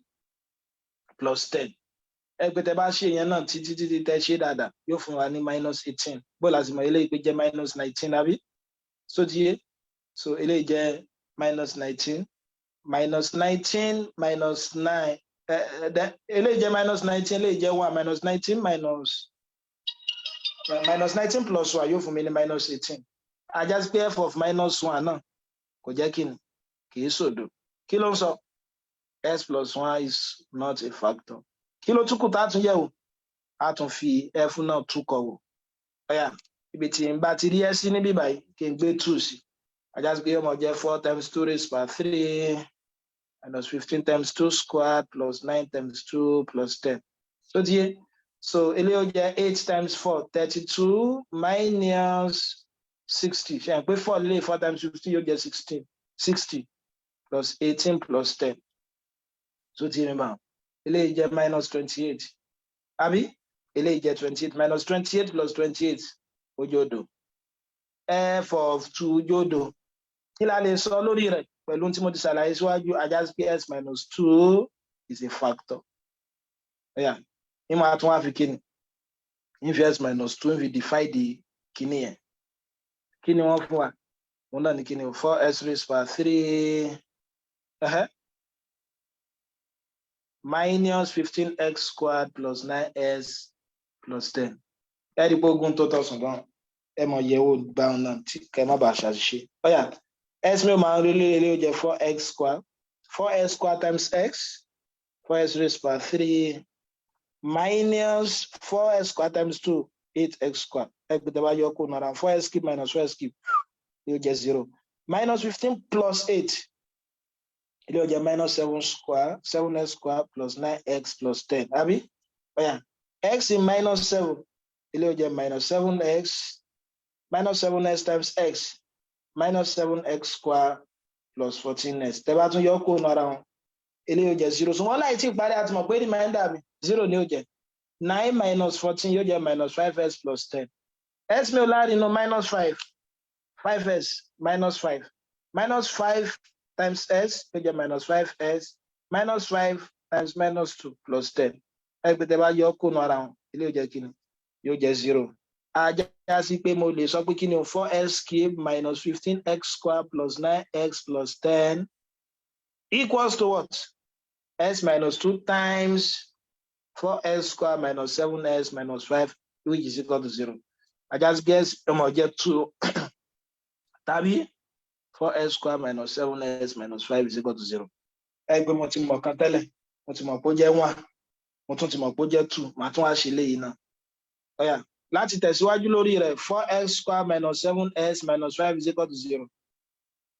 plus 10. Ẹ pé tẹ bá ṣe yẹn náà títí títí, tẹ ṣe dáadáa, yóò fún wa ní minus 18. Bó la sì mọ eléyìí pé jẹ́ minus 19, àbí? So ti yé, so eléyìí jẹ́ minus 19, minus 19 minus nine. Eléyìí jẹ́ minus 19, eléyìí jẹ́ one. Minus 19 minus minus 19 plus one yóò fún mi ní minus 18. Á já sí pé f of minus one náà kò jẹ́ kí ni? Kì í sòdo. Kí ló ń sọ? S plus one is not a factor. Kí ló tún kù tá a tún yẹ̀ wò? A tún fi f náà túkọ̀ wò. Ó yá, ibi tí n bá ti rí s níbí báyìí, kí n gbé two sí, á já sí pé yóò máa jẹ́ four times two raised by three minus 15 times two squared plus nine times two plus 10. So ti yé. So eléyìí ó jẹ́ eight times 4, 32 minus 60. Ṣe é pé four lé four times 15 yóò jẹ́ 16, 60 plus 18 plus 10. So ti yé mi báwọn. Eléyìí jẹ́ minus 28. Àbí? Eléyìí jẹ́ 28 minus 28 plus 28, ó jẹ́ òdo. F of two jẹ́ òdo. Kí la lè sọ lórí rẹ̀ pẹ̀lú tí mo ti ṣàlàyé síwájú? Á já sí pé s minus two is a factor. Yeah. Ní máa tún wá fi kíni? Ní fi s minus two fi divide the kíní yẹn. Kí ni wọ́n fún wa? Òun náà ní kíni? Four s raised by three minus 15 x squared plus nine s plus 10. Ẹ rí i pé ogun tó tọ̀sán gan, ẹ mọ̀ yẹ̀wò gbàùn náà tí kẹ́ má bàa ṣàṣìṣe. Ó yá, s mi ò máa ń rí lé ó jẹ́ four x square, four s square times x, four s raised by three minus four s square times two, eight x square. Ẹ gbé tẹ́ bá yọ kó nara, four s cube minus four s cube yóò jẹ́ zero, minus 15 plus eight, eléyìí ó jẹ́ minus seven square, seven x square plus nine x plus 10, àbí? Ó yá, x in minus seven, eléyìí ó jẹ́ minus seven x, minus seven x times x, minus seven x square plus 14 x. Tẹ́ bá tún yọ kó nara wọn, eléyìí ó jẹ́ zero. So wọ́n láì tí ì parí, àti mọ̀ pé remainder mi zero ni ó jẹ́. Nine minus 14 yóò jẹ́ minus five s plus 10. S mi ò láàrin inú minus five, five s minus five, minus five times s yóò jẹ́ minus five s, minus five times minus two plus 10. Ẹ pé tẹ́ bá yọ kó nu ara wọn, eléyìí ó jẹ́ kíni? Yóò jẹ́ zero. Á já sí pé mo lè sọ pé kíni o? Four s cube minus 15 x square plus nine x plus 10 equals to what? S minus two times four s square minus seven s minus five, which is equal to zero. Á já sí pé s ó jẹ́ two tàbí four s square minus seven s minus five is equal to zero. Ẹ gbé, mo ti mọ̀ kan tẹ́lẹ̀, mo ti mọ̀ pé ó jẹ́ one, mo tún ti mọ̀ pé ó jẹ́ two, màá tún wá ṣe léyìí náà. Ó yá, láti tẹ̀síwájú lórí rẹ̀, four s square minus seven s minus five is equal to zero.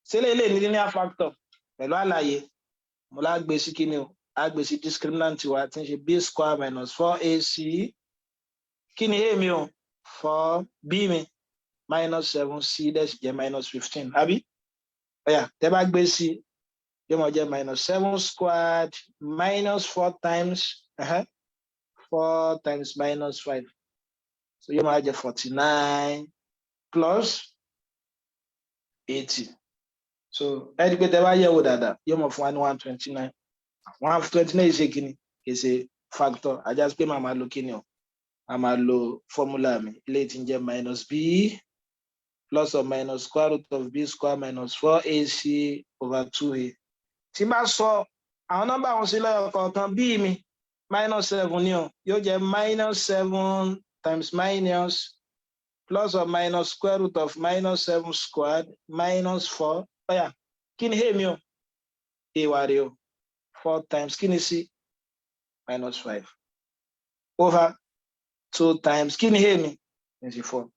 Sílẹ̀ ilé ní linear factor pẹ̀lú àlàyé mo lá gbé sí kíni o? Á gbé sí discriminant wa tí ń ṣe b square minus four ac. Kí ni a mi o? Four. B mi, minus seven. C dẹ̀ sì jẹ́ minus 15, àbí? Ó yá, tẹ́ bá gbé sí, yóò máa jẹ́ minus seven squared minus four times four times minus five, so yóò máa jẹ́ 49 plus 80. So ẹ rí i pé tẹ́ bá yẹ̀wò dáadáa, yóò máa fún wa ní 129. 129 ṣe kíni? Kì í ṣe factor. Á já sí pé màá máa lo kíni o? Màá máa lo formula mi, eléyìí tí ń jẹ́ minus b plus or minus square root of b square minus four ac over two a. Tí n bá sọ àwọn nọ́mbà wọn sí lẹ́yọ kọ̀ọ̀kan, b mi minus seven ni o, yóò jẹ́ minus seven times minus plus or minus square root of minus seven squared minus four. Ó yá, kí ni a mi o? A wà rí o, four times. Kí ni c? Minus five over two times. Kí ni a mi? 24.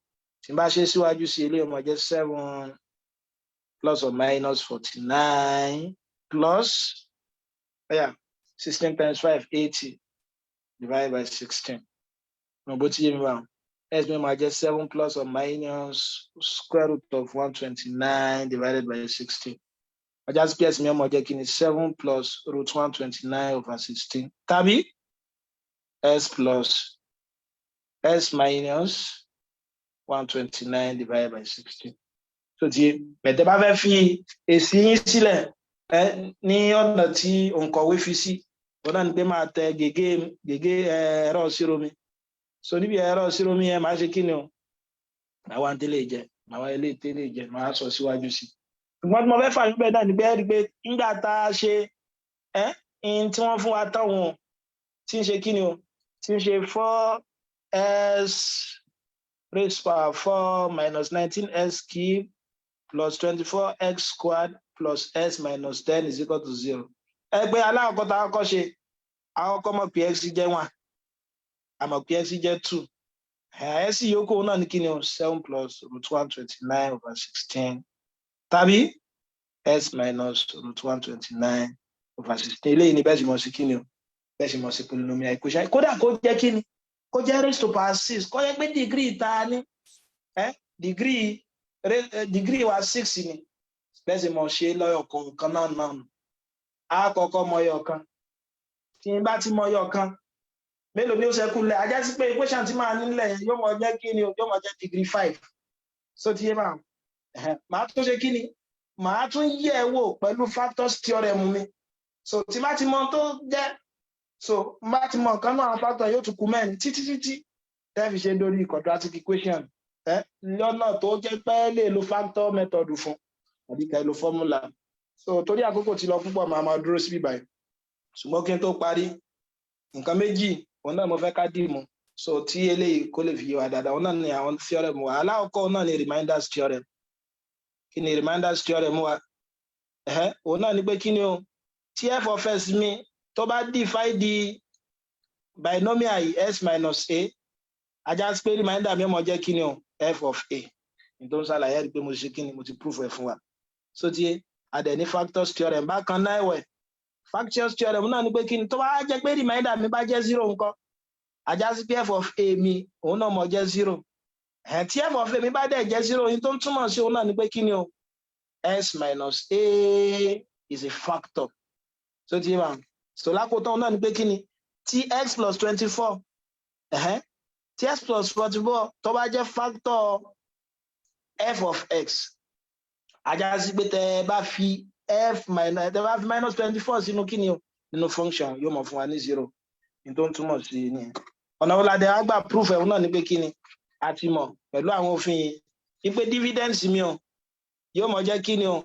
Tí n bá ṣe síwájú sí, eléyìí ó máa jẹ́ seven plus or minus 49 plus, yeah, 16 times 5, 80, divided by 16. Mo bó ti yé mi báwọn. S mi máa jẹ́ seven plus or minus square root of 129 divided by 16. Á já sí pé s mi ó máa jẹ́ kí ni? Seven plus root 129 over 16 tàbí s plus s minus 129 divided by 16. So ti bẹ̀tẹ̀ bá fẹ́ fi èsì yín sílẹ̀ ẹ ní ọ̀nà tí òǹkọ̀wé fi sí, òun náà ni pé máa tẹ gègé gègé ẹ̀rọ ìṣirò mi. So níbi ẹ̀rọ ìṣirò mi yẹn, máa ṣe kí ni o? Màá wá ń tẹ́lẹ̀ jẹ, màá wá ilé tẹ́lẹ̀ jẹ, màá sọ síwájú sí i. Ṣùgbọ́n tí mo fẹ́ fàyún bẹ́ẹ̀ náà ni pé ẹ rí i pé nígbà tá a ṣe ẹ́ in tí wọ́n fún wa táwọn tí ń ṣe kí ni o, tí ń ṣe four s raised power four minus 19 s cube plus 24 x squared plus s minus 10 is equal to zero. Ẹgbẹ́ alákọ̀ọ́kọ́ tá a kọ́kọ́ ṣe, àkọ́kọ́ mọ̀ pé x jẹ́ one, àmọ̀ pé x jẹ́ two. Ẹ̀ sì yòókù náà ní kí ni o? Seven plus root 129 over 16 tàbí x minus root 129 over 16. Eléyìí ni bẹ́ẹ̀ sì mọ̀ sí kí ni o, bẹ́ẹ̀ sì mọ̀ sí polynomial equation. Kódà kó jẹ́ kí ni, kó jẹ́ raised to power six, kó jẹ́ pé degree ta ni ẹ degree wa six ni, bẹ́ẹ̀ sì mọ̀ ṣe lọ́yọ̀ kọ̀ọ̀kan náà. Á kọ́kọ́ mọ ẹyọ kan. Tí n bá ti mọ ẹyọ kan, mélòó ni ó ṣẹ́kù lẹ̀? Ajá sí pé equation tí máa nílẹ̀ yẹn yóò mọ jẹ́ kí ni o? Yóò mọ jẹ́ degree five. So ti yé máa, màá tún ṣe kí ni? Màá tún yẹ̀ wò pẹ̀lú factors theorem mi. So tí bá ti mọ tó jẹ́, so bá ti mọ nǹkan náà, àwọn factor yóò tún kù mẹ́rin, títí títí tẹ́ fi ṣe lórí quadratic equation ẹ lọ́nà tó jẹ́ pé lè lo factor method fún àbí ká lo formula. So torí àkókò tí lọ púpọ̀, màá máa dúró síbí báyìí. Ṣùgbọ́n kí n tó parí, nǹkan méjì òun náà mo fẹ́ ká dì mú, so tí eléyìí kó lè fi yé wa dáadáa. Òun náà ni àwọn theorem wa. Alákọ̀ọ́kọ́ náà ni remainders theorem. Kí ni remainders theorem wa? Òun náà ni pé kí ni o, tí f of s mi tó bá define di binomial yìí, s minus a, ajá sí pé remainder mi ó mọ jẹ́ kí ni o? F of a. Ní tó ń ṣàlàyé rí pé mo ṣe kí ni, mo ti proof ẹ̀ fún wa. So tí a dẹ̀ ní factors theorem bákan náà ẹ̀wẹ̀, factors theorem náà ni pé kí ni, tó bá jẹ́ pé remainder mi bá jẹ́ zero ńkọ́? Ajá sí pé f of a mi, òun náà mọ jẹ́ zero. Ẹ̀ tí f of a mi bá dẹ̀ jẹ́ zero, yìí tó ń túmọ̀ sí òun náà ni pé kí ni o? S minus a is a factor. So ti yé wa. So lákòótán náà ni pé kí ni, tí x plus 24, tí x plus 44 tó bá jẹ́ factor f of x, ajá sí pé tẹ bá fi f minus, tẹ bá fi minus 24 sínú kí ni o, nínú function, yóò mọ̀ fún wa ní zero. Ní tó ń túmọ̀ sí nìyẹn. Ọ̀nà wo la dẹ̀ á gbà proof ẹ̀? Náà ni pé kí ni, a ti mọ̀ pẹ̀lú àwọn òfin yìí wípé dividends mi o, yóò mọ̀ jẹ́ kí ni o?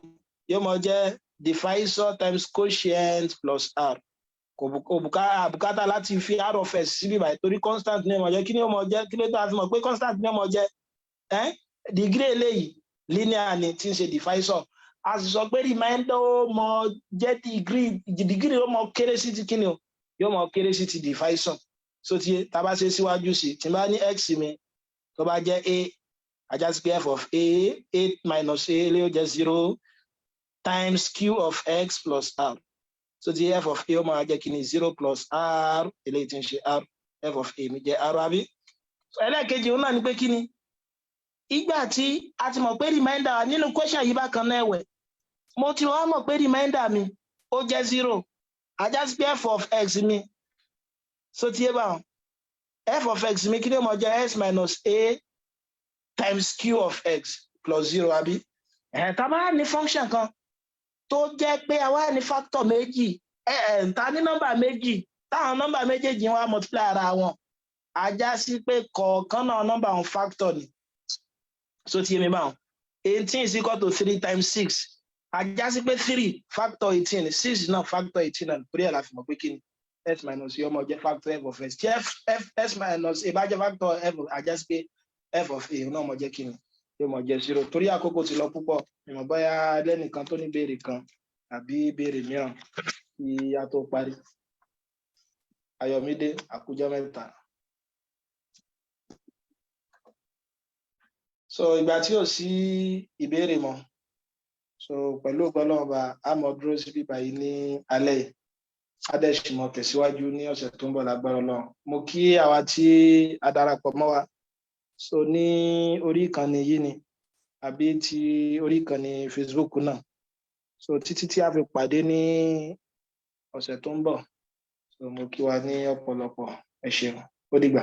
Yóò mọ̀ jẹ́ divisor times quotient plus r. Kò bùkátà láti fi r of s síbí báyìí torí constant ní ó mọ̀ jẹ́. Kí ni ó mọ̀ jẹ́? Kí ló tó a fi mọ̀ pé constant ní ó mọ̀ jẹ́? Degree eléyìí linear ni, tí ń ṣe divisor. A sì sọ pé remainder ó mọ jẹ́ degree ó mọ kéré sí ti kíni o? Yóò mọ kéré sí ti divisor. So tí tá bá ṣe síwájú sí, tí n bá ní x mi tó bá jẹ́ a, ajá sí pé f of a, a minus a lè jẹ́ zero times q of x plus r. So tí f of a ó máa jẹ́ kíni? Zero plus r, eléyìí tí ń ṣe r. F of a mi jẹ́ r, àbí? Ẹlẹ́ẹ̀kejì òun náà ni pé kíni, ìgbà tí a ti mọ̀ pé remainder nínú question yìí bákan náà ẹ̀wẹ̀, mo ti wá mọ̀ pé remainder mi ó jẹ́ zero, ajá sí pé f of x mi, so ti yé báwọn, f of x mi, kí ni ó mọ̀ jẹ́? S minus a times q of x plus zero, àbí? Ẹ̀ tá a bá ní function kan tó jẹ́ pé a wá ní factor méjì, ẹ̀ ta ní nọ́mbà méjì, táwọn nọ́mbà méjèèjì wá multiply ara wọn, ajá sí pé kọ̀ọ̀kan náà nọ́mbà wọn factor ni. So ti yé mi báwọn? 18 is equal to three times six. Ajá sí pé three factor 18, six náà factor 18 náà. Torí ẹ̀ la fi mọ̀ pé kí ni, s minus a ó mọ jẹ́ factor f of s. Tí f f s minus a bá jẹ́ factor f, ajá sí pé f of a náà mọ̀ jẹ́ kí ni? Yóò mọ̀ jẹ́ zero. Torí àkókò ti lọ púpọ̀, ìmọ̀ bóyá lẹ́nìkan tó ní béèrè kan àbí béèrè mìíràn kí a tó parí. Ayọ̀mídé, àkójọ mẹ́ta. So ìgbà tí ò sí ìbéèrè mọ́, so pẹ̀lú ògo Ọlọ́run Ọba, a mọ̀ dúró síbí báyìí ní alẹ́ yìí. A dẹ̀ sì mọ̀ tẹ̀síwájú ní ọ̀sẹ̀ tó ń bọ̀ lágbára Ọlọ́run. Mo kí àwa tí a darapọ̀ mọ́ wa so ní orí ìkànnì yìí ni àbí ti orí ìkànnì Facebook náà. So títí tí a fi pàdé ní ọ̀sẹ̀ tó ń bọ̀, so mo kí wa ní ọ̀pọ̀lọpọ̀. Ẹ ṣeun, ó dìgbà.